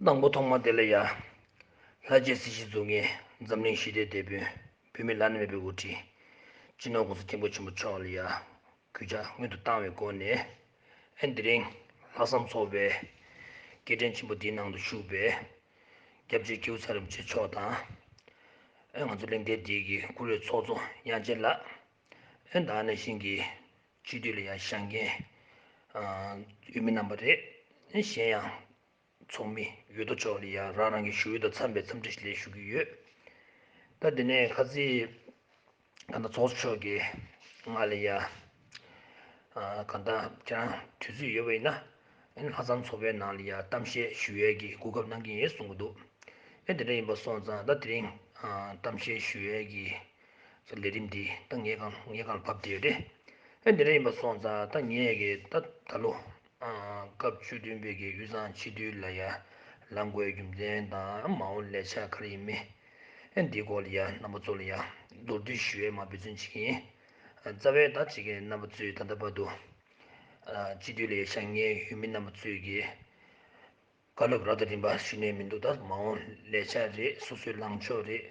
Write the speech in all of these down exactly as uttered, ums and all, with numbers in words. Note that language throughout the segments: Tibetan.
དང་པོ་ཐོག་མ་དེ་ལ་ཡ། ལྷ་རྗེ་སྲིད་ཞིའི་གཙུག་རྒྱན་འཛམ་གླིང་ཞི་བདེའི་དེད་དཔོན་བོད་མི་བླ་ན་མེད་པའི་དབུ་ཁྲིད། སྤྱི་ནོར་༸གོང་ས་༸སྐྱབས་མགོན་ཆེན་པོ་མཆོག་ལ་ཡ། གུས་ཕྱག་སྔོན་དུ་བཏང་བའི་སྒོ་ནས། ཨེ་དེ་རིང་ལྷག་བསམ་ཚོགས་པའི་སྐྱེ་ཕྲེང་ཆེན་པོ་འདིའི་ནང་དུ་བཞུགས་པའི་སྐྱབས་རྗེ་སྐྱེས་བུ་ཚེ་རིང་རིན་པོ་ཆེ་མཆོག་དང་། ཨེ་ང་ཚོ་གླེང་སྟེགས་འདི་གི་བཀུར་འོས་ཚོགས་གཙོ་དབྱངས་ཅན་ལགས། ཨེ་ད་ག་ནང་བཞིན་གྱི་སྤྱི་འཐུས་ལ་ཡང་བཞེངས་མཁན་ཨ་འོས་མི་རྣམ་པ་རེད། ཨེ་གཞན་ཡང་ཚོགས་མི་འོས་བསྡུ་ཕྱོགས་ལ་ཡང་རང་རང་གི་ཞུ་ཡིག་དང་འཚམས་པའི་འཚམས་འདྲི་ཞུ་ཡས་ཞུ་གི་ཡོད། ད་དེ་ནས་ཁ་སང་གང་ལྟར་ཚོགས་གཙོ་མཆོག་གིས་ང་ལ་ཡ། ཨ་གང་ལྟར་ཁྱེད་རང་དུས་ཚོད་ཡོད་པ་ཡིན་ན། ཨེ་ལྷག་བསམ་ཚོགས་པའི་ནང་ལ་ཡ་གཏམ་བཤད་ཞུ་ཡས་ཀྱི་གོ་སྐབས་གནང་གི་ཡིན་གསུང་གི་འདུག་ཨེ་དེ་འདྲ་ཡིན་པ་སོང་ཙང་ད་དེ་རིང་ཨ་གཏམ་བཤད་ཞུ་ཡས་ཀྱི་ལས་རིམ་འདི་ད་ངའི་སྒང་ངའི་སྒང་ལ་བབས་བསྡད་ཡོད་རེད། ཨེ་དེ་འདྲ་ཡིན་པ་སོང་ཙང་ད་ངས་ཀྱི་ད་ད་ལོ་ཨ་སྐབས་བཅུ་བདུན་པའི་གི་དབུས་གཙང་སྤྱི་འཐུས་ལ་ཡ་ལངས་དགོས་རྒྱུ་མཚན་དང་མ་འོངས་ལས་འཆར་ག་རེ་ཡིན་མིན། ཨེ་འདིའི་སྐོར་ལ་ཡ་རྣམ་པ་ཚོ་ལ་ཡ་མདོར་བསྡུས་ཞུ་ཡས་མར་འབད་བརྩོན་བྱེད་ཀྱི་ཡིན། རྩ་བའི་ད་ཅིག་གི་རྣམ་པ་ཚོས་ད་ལྟ་བར་དུ་སྤྱི་འཐུས་ལ་ཡ་བཞེངས་མཁན་འོས་མི་རྣམ་པ་ཚོས་ཀྱི་བཀའ་སློབ་རབ་དང་རིམ་པ་ཞུས་ནས་མི་འདུག་ད་མ་འོངས་ལས་འཆར་རེད། སོ་སོའི་ལངས་ཕྱོགས་རེད།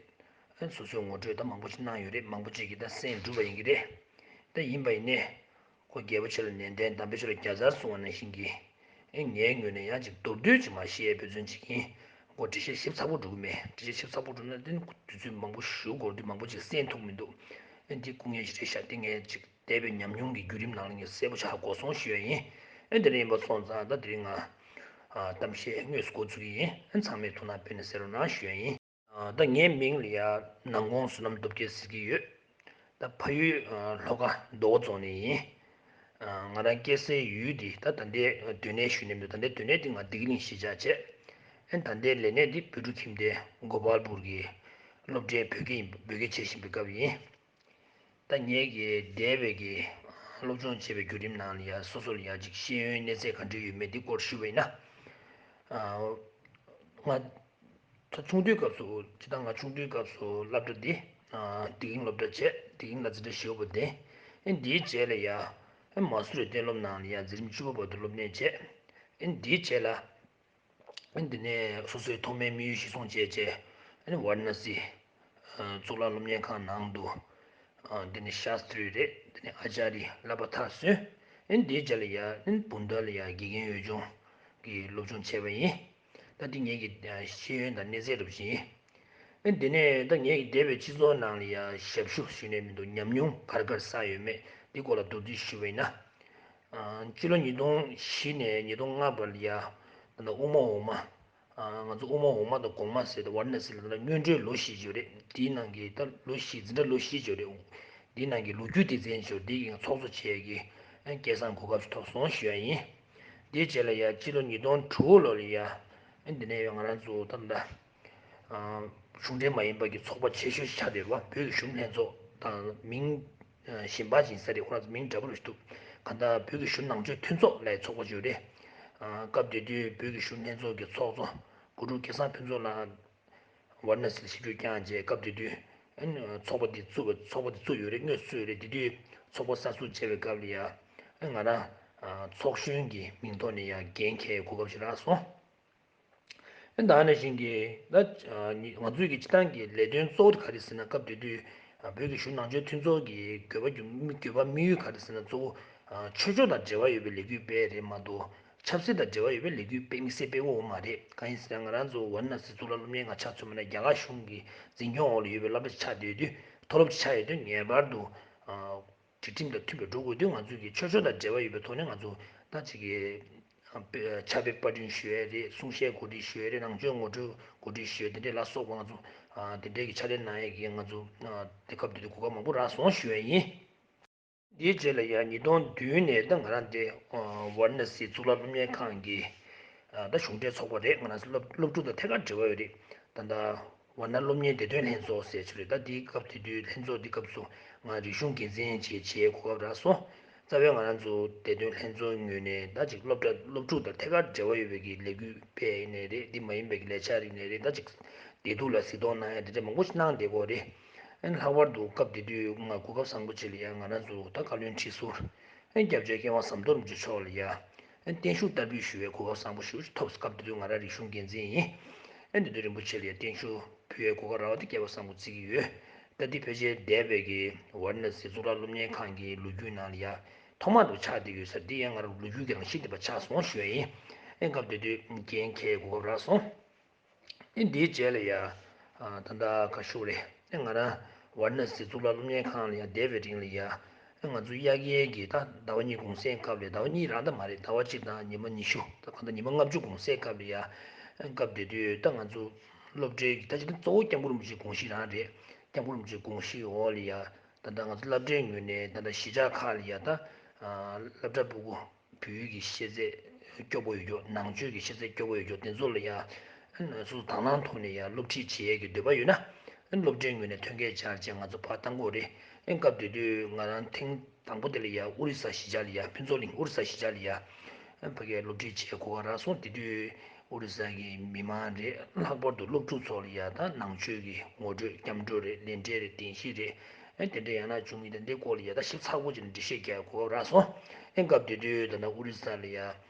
ཨེ་སོ་སོའི་ངོ་སྤྲོད་ད་མང་པོ་ཞིག་གནང་ཡོད་རེད། མང་པོ་ཅིག་གིས་ད་གསན་གྲུབ་པ་ཡིན་གྱི་རེད། ད་ཡིན་པ་ཡིན་ནའི། ཁོ་རྒྱལ་པོ་ཆེ་ལ་ནན་ཏན་དམ་པའི་ཆོས་ལ་བརྒྱ་ཚར་གསུང་བ་ནང་བཞིན་གྱི། ཨེ་ངའི་ངོས་ནས་ཡང་ཅིག་མདོར་བསྡུས་ཅིག་མར་བཤད་ཡས་འབད་བརྩོན་བྱེད་ཀྱི་ཡིན། ཁོ་འགྲེལ་བཤད་ཞིབ་ཚགས་པོ་འགྲོ་གི་མེད། འགྲེལ་བཤད་ཞིབ་ཚགས་པོ་འགྲོ་ན་དེ་ནི་དུས་ཚོད་མང་པོ་ཞུ་དགོས་རེད། མང་པོ་ཅིག་གསན་ཐུབ་མི་འདུག་ཨེ་འདི་སྐུ་ངལ་ཞིག་རེད་ཤག་དེ་ངས་ཅིག་འདས་པའི་ཉམས་མྱོང་གི་བརྒྱུད་རིམ་ནང་ལ་ངས་གསལ་པོ་ཆགས་གོ་སོང་ཞུ་ཡ་ཡིན། ཨེ་དེ་འདྲ་ཡིན་པ་སོང་ཙང་ད་དེ་རིང་ང་ཨ་གཏམ་བཤད་དངོས་སུ་འགོ་ཚུགས་ཀྱི་ཡིན། ཨེ་ཚང་མས་ཐུགས་སྣང་དཔེ་ནས་གསན་རོགས་གནང་ཞུ་ཡ་ཡིན། ཨ་ད་ངའི་མིང་ལ་ཡ་ནང་ཀོང་བསོད་ནམས་སྟོབས་རྒྱལ་ཟེར་གྱི་ཡོད། ད་ཕ་ཡུལ་ཨ་ལྷོ་ཁ་མདོ་དབུས་རྫོང་ནས་ཡིན། ཨ་ང་རང་སྐྱེས་སའི་ཡུལ་འདི་ད་ད་ལྟའི་སྡོད་གནས་ཞུ་ནས་མི་འདུག་ད་ལྟའི་སྡོད་གནས་འདི་ང་བདེ་སྐྱིད་གླིང་གཞིས་ཆགས་བྱས། ཨ་ད་ལྟའི་ལས་གནས་འདི་བོད་ཕྲུག་ཁྱིམ་སྡེ་གོ་པལ་པུར་གྱི་སློབ་གྲྭའི་བོད་སྐད་ཡིན། བོད་སྐད་བྱེད་བཞིན་པའི་སྐབས་ཡིན། ད་ངེད་ཀྱི་འདས་པའི་གི་སློབ་སྦྱོང་བྱས་པའི་བརྒྱུད་རིམ་ནང་ལ་ཡ་སོ་སོ་ལ་ཡ་ཅིག་ཤེས་ཡོན་གནས་ཚད་ག་འདྲ་ཡོད་མེད་འདི་སྐོར་ཞུས་པ་ཡིན་ན། ཨ་ང་ད་ཆུང་དུས་སྐབས་སུ་ཅི་ད་ང་ཆུང་དུས་སྐབས་སུ་སློབ་གྲྭ་འདི་ཨ་དིག་ཨིང་སློབ་གྲྭ་བྱས། དིག་ཨིང་ལ་འཛིན་གྲྭ་བཞི་པ་བསྡད། ཨེ་འདིའི་རྗེས་ལ་ཡ་ཨེ་མ་སུ་རི་གཏན་སློབ་ནང་ལ་ཡ་འཛིན་རིམ་བཅུ་པ་བར་དུ་སློབ་གཉེར་བྱས། ཨེ་འདིའི་རྗེས་ལ། ཨ་འདི་ནས་སོ་སོའི་ཐོག་མའི་དམིགས་ཡུལ་གཞིར་བཟུང་བྱས་བྱས། ཨ་ནི་ཝཱ་ར་ཎ་སི་ཨ་གཙུག་ལག་སློབ་གཉེར་ཁང་ནང་དུ། ཨ་འདི་ནས་ཤཱསྟྲི་རེད། འདི་ནས་ཨཱ་ཙཱརྱ་བསླབ་པ་མཐར་སོན། ཨ་ནི་འདིའི་རྗེས་ལ་ཡ་ཨ་ནི་བུན་དྷ་ལ་ཡ་དགེ་རྒན་འོས་སྦྱོང་གི་སློབ་སྦྱོང་བྱས་པ་ཡིན། ད་འདི་ངེད་ཀྱི་ཤེས་ཡོན་དང་གནས་ཚད་རུབ་བཞིན། ཨ་འདི་ནས་ད་ངེད་ཀྱི་འདས་པའི་སྤྱི་ཚོགས་ནང་ལ་ཡ་ཞབས་ཞུ་ཞུས་ནས་མི་འདུག་ཉམས་མྱོང་ག་རེ་ག་རེ་བསགས་ཡོད་མེད་འདི་སྐོར་ལ་མདོར་བསྡུས་ཞུས་པ་ཡིན་ན། ཨ་སྤྱི་ལོ་ཉིས་སྟོང་བཞི་ནས་ཉིས་སྟོང་ལྔ་བར་ལ་ཡ། ད་ལྟ་དབུ་མ་འོག་མ། ཨ་ང་ཚོ་དབུ་མ་འོག་མ་དང་གོང་མ་ཟེར་ཏེ་ཝཱ་ར་ཎ་སི་ལ་ད་ལྟ་སྔོན་འགྲོའི་ལོ་བཞི་ཅིག་ཡོད་རེད། དེའི་ནང་གི་ད་ལོ་བཞི་འཛིན་གྲྭ་ལོ་བཞི་ཅིག་ཡོད་རེད། དེའི་ནང་གི་ལོ་རྒྱུས་སྡེ་ཚན་ཅིག་ཡོད་རེད། དེའི་ཚོགས་གཙོ་བྱས་ཀྱི་ཨ་སྐལ་བཟང་གོ་སྐབས་ཤིག་ཐོབ་སོང་ཞུ་ཡ་ཡིན། དེའི་རྗེས་ལ་ཡ་སྤྱི་ལོ་ཉིས་སྟོང་དྲུག་ལོ་ལ་ཡ་ཨ་འདི་ནས་ཡ་ང་རང་ཚོ་ད་ལྟ། ཨ་གཞུང་འབྲེལ་མ་ཡིན་པ་གི་ཚོགས་པ་ཆེ་ཤོས་ཤིག་ཆགས་བསྡད་པ་བོད་ཀྱི་གཞོན་ནུ་ལྷན་ཚོགས་དང་མིང་ཨ་གཞན་པ་ཅིག་ཡིན་ས་རེད། ཁོ་རང་ཚོ་མིང་འདྲ་པོ་རེད་འདུག་གང་ལྟར་བོད་ཀྱི་གཞོན་ནུ་ནང་ཆོས་མཐུན་ཚོགས་ལབ་ཚོགས་པ་ཅིག་ཡོད་རེད། ཨ་སྐབས་དེ་དུས་བོད་ཀྱི་གཞོན་ནུ་ལྷན་ཚོགས་ཀྱི་ཚོགས་གཙོ་བུ་ཕྲུག་སྐལ་བཟང་ཕུན་ཚོགས་ལགས་ཝཱ་ར་ཎ་སི་ལ་ཆིབས་བསྒྱུར་བསྐྱངས་རྗེས་སྐབས་དེ་དུས་ཨ་ནི་ཚོགས་པ་འདི་བཙུགས་པ་ཚོགས་པ་འདི་བཙུགས་ཡོད་རེད། དངོས་སུ་བཙུགས་ཡོད་རེད། དེ་དུས་ཚོགས་པ་གསར་འཛུགས་བྱས་པའི་སྐབས་ལ་ཡ་ཨ་ང་རང་ཨ་ཚོགས་གཞོན་གྱི་མིང་ཐོག་ནས་ཡ་འགན་འཁྱེར་གོ་སྐབས་ཤིག་རག་སོང་། ཨ་ད་ནང་བཞིན་གྱི་ད་ང་ཚོའི་གི་སྤྱི་བཏང་གི་ལས་དོན་གཙོ་བོ་དེ་ག་རེ་ཟེར་ན། སྐབས་དེ་དུས་བོད་ཀྱི་གཞོན་ནུ་ནང་ཆོས་མཐུན་ཚོགས་ཀྱི་དགོས་པ་རྒྱུ་དགོས་པ་དམིགས་ཡུལ་ག་རེ་ཟེར་ན། གཙོ་བོ་ཆོས་ཕྱོགས་དང་འབྲེལ་བ་ཡོད་པའི་ལས་འགུལ་སྤེལ་རེད་མ་གཏོགས་ཆབ་སྲིད་དང་འབྲེལ་བ་ཡོད་པའི་ལས་འགུལ་སྤེལ་དམིགས་བསལ་སྤེལ་འོང་མ་རེད། གང་ཡིན་ཟེར་ན་ང་རང་ཚོ་ཝཱ་ར་ཎ་སི་གཙུག་ལག་སློབ་གཉེར་ཁང་ཆ་མཚོན་པ་ན་རྒྱ་གར་གཞུང་གི་འཛིན་སྐྱོང་འོག་ལ་ཡོད་པའི་སློབ་གྲྭ་ཆགས་བསྡད་དུས། མཐོ་སློབ་ཆགས་ཡོད་དུས་ངེས་པར་དུ་སྒྲིག་ཁྲིམས་དང་མཐུན་པའི་འགྲོ་དགོས་དུས། ང་ཚོས་ཀྱི་ཆོས་ཕྱོགས་དང་འབྲེལ་བ་ཡོད་པའི་ཐོག་ནས་ང་ཚོ་ད་ཅིག་གི་ཕྱག་དཔེ་པར་སྐྲུན་ཞུ་ཡས་རེད། གསུང་བཤད་གོ་སྒྲིག་ཞུ་ཡས་རེད། ནང་ཆོས་ངོ་སྤྲོད་གོ་སྒྲིག་ཞུ་ཡས་དེ་འདྲས་ལ་སོགས་པ་ང་ཚོ་དེ་འདྲས་ཀྱི་ཕྱག་ལས་གནང་ཡས་ཀྱི་ང་ཚོ་དེ་སྐབས་དེ་དུས་གོ་སྐབས་མང་པོ་རག་སོང་ཞུ་ཡས་ཡིན། དེའི་རྗེས་ལ་ཡང་ཉིས་སྟོང་བདུན་ནས་ད་ང་རང་དེ་ཝཱ་ར་ཎ་སི་གཙུག་ལག་སློབ་གཉེར་ཁང་གི་ད་གཞུང་འབྲེལ་ཚོགས་པ་རེད། ང་རང་ཚོ་སློབ་སློབ་ཕྲུག་དང་ཐད་ཀར་འབྲེལ་བ་ཡོད་རེད། ད་ལྟ་ཝཱ་ར་ཎ་སློབ་གཉེར་བདེ་དོན་ལྷན་ཚོགས་ཟེར་ཆོག་རེད། ད་དེའི་སྐབས་དེ་དུས་ལྷན་ཚོགས་དེའི་སྐབས་སུ་ང་རིག་གཞུང་འགན་འཛིན་བྱས་བྱས་གོ་སྐབས་རག་སོང་། རྩ་བའི་ང་རང་ཚོ་བདེ་དོན་ལྷན་ཚོགས་ངོས་ནས་ད་ཅིག་སློབ་གྲྭ་སློབ་ཕྲུག་དང་ཐད་ཀར་འབྲེལ་བ་ཡོད་པའི་གི་ལས་འགུལ་སྤེལ་ཡིན་ནའི་རེད། འདི་མ་ཡིན་པའི་གི་ལས་འཆར་ཡིན་ནའི་རེད། ད་ཅིག་བདེ་སྡུག་ལ་གཟིགས་རྟོག་གནང་ཡ་དེ་འདྲ་མང་པོ་ཞིག་གནང་བསྡད་ཀྱི་ཡོད་རེད། ཨ་ནི་ལྷག་པར་དུ་སྐབས་དེ་དུས་ང་གོ་སྐབས་བཟང་པོ་ཅིག་ལ་ཡ་ང་རང་ཚོ་ད་བཀའ་བློན་ཁྲི་ཟུར་ཨ་ནི་སྐྱབས་རྗེ་མཁས་དབང་ཟམ་གདོང་རིན་པོ་ཆེ་མཆོག་ལ་ཡ་ བརྟན་བཞུགས་བསྟར་འབུལ་ཞུ་བའི་གོ་སྐབས་བཟང་པོ་ཞིག་ཐོབ། སྐབས་དེ་དུས་ང་རང་རིག་གཞུང་འགན་འཛིན་ཡིན། ཨ་ནི་དེ་དུས་རིན་པོ་ཆེ་ལ་ཡ་བརྟན་བཞུགས་ཕུལ་བའི་གོ་སྐབས་རག་པ་དེ་སྐལ་བ་བཟང་པོ་བརྩི་གི་ཡོད། ད་འདི་ཕལ་ཆེར་འདས་པའི་གི་ཝཱ་ར་ཎ་སི་གཙུག་ལག་སློབ་གཉེར་ཁང་གི་ལོ་རྒྱུས་ནང་ལ་ཡ་ཐོག་མ་དུ་ཆགས་བསྡད་ཡོད་ས་འདི་ཡང་ང་རང་ལོ་རྒྱུས་ཀྱི་རང་བཞིན་ལྡན་པ་ཆགས་སོང་ཞུ་ཡ་ཡིན། ཨེ་སྐབས་དེ་དུས་འགན་འཁྱེར་གོ་སྐབས་རག་སོང་། ཨེ་འདིའི་རྗེས་ལ་ཡ། ད་ལྟ་ཁ་ཤུག་རེད། ཨེ་ང་རང་ཝཱ་ར་ཎ་སི་གཙུག་ལག་སློབ་གཉེར་ཁང་ལ་ཡ་བསྡད་པའི་རིང་ལ་ཡ། ཨེ་ང་ཚོ་དབྱར་ཁའི་གི་ད་ཟླ་བ་གཉིས་གུང་སེང་སྐབས་ལ་ཟླ་བ་གཉིས་རང་ད་མ་རེད། ཟླ་བ་གཅིག་དང་ཉི་མ་ཉི་ཤུ་ད་གང་ལྟར་ཉི་མ་ལྔ་བཅུ་གུང་སེང་སྐབས་ལ་ཡ། ཨེ་སྐབས་དེ་དུས་ད་ང་ཚོ་སློབ་གྲྭའི་གི་ད་ཅི་ད་གཙོ་བོ་སྐྱབས་མགོན་རིན་པོ་ཆེའི་དགོངས་གཞི་རང་རེད། སྐྱབས་མགོན་རིན་པོ་ཆེའི་དགོངས་གཞིའི་འོག་ལ་ཡ། ད་ལྟ་ང་ཚོ་སློབ་གྲྭའི་ངོས་ནས་ད་ལྟ་གཞིས་ཆགས་ཁག་ལ་ཡ་ད་སློབ་གྲྭ་ཕྲུ་གུ་བོད་ཡིག་གི་ཤེས་ཚད་སྐྱོ་པོ་ཡོད་རྒྱུ། ནང་ཆོས་ཀྱི་ཤེས་ཚད་སྐྱོ་པོ་ཡོད་རྒྱུ་དེ་ཚོ་ལ་ཡ། སོ་སོ་དང་བླངས་ཐོག་ནས་ཡ་སློབ་ཁྲིད་བྱེད་ཡས་ཀྱི་འདོད་པ་ཡོད་ན། སློབ་གྲྭའི་ངོས་ནས་ཐོན་སྐྱེད་བྱ་བྱས་ང་ཚོ་ཕར་བཏང་དགོས་རེད། ཨེ་སྐབས་དེ་དུས་ང་རང་ཐེངས་དང་པོ་དེ་ལ་ཡ་ཨོ་རི་ས་གཞིས་ཆགས་ལ་ཡ་ཕུན་ཚོགས་གླིང་ཨོ་རི་ས་གཞིས་ཆགས་ལ་ཡ། ཨེ་ཕ་གིར་སློབ་ཁྲིད་བྱེད་གོ་སྐབས་རག་སོང་། དེ་དུས་ཨོ་རི་ས་གི་མི་མང་རེད། ལྷག་པར་དུ་སློབ་ཕྲུག་ཚོ་ལ་ཡ་ད་ནང་ཆོས་ཀྱི་ངོ་སྤྲོད་སྐྱབས་འགྲོ་རེད། ལས་འབྲེལ་རེད། བདེན་བཞི་རེད། ཨེ་དེ་འདྲ་ཡང་ན་བྱུང་མིན་དེ་འདྲའི་སྐོར་ལ་ཡ་ད་ཞིབ་ཚགས་པོ་ཅིག་འགྲེལ་བཤད་རྒྱག་གོ་སྐབས་རག་སོང་། ཨེ་སྐབས་དེ་དུས་ད་ལྟ་ཨོ་རི་ས་ལ་ཡ་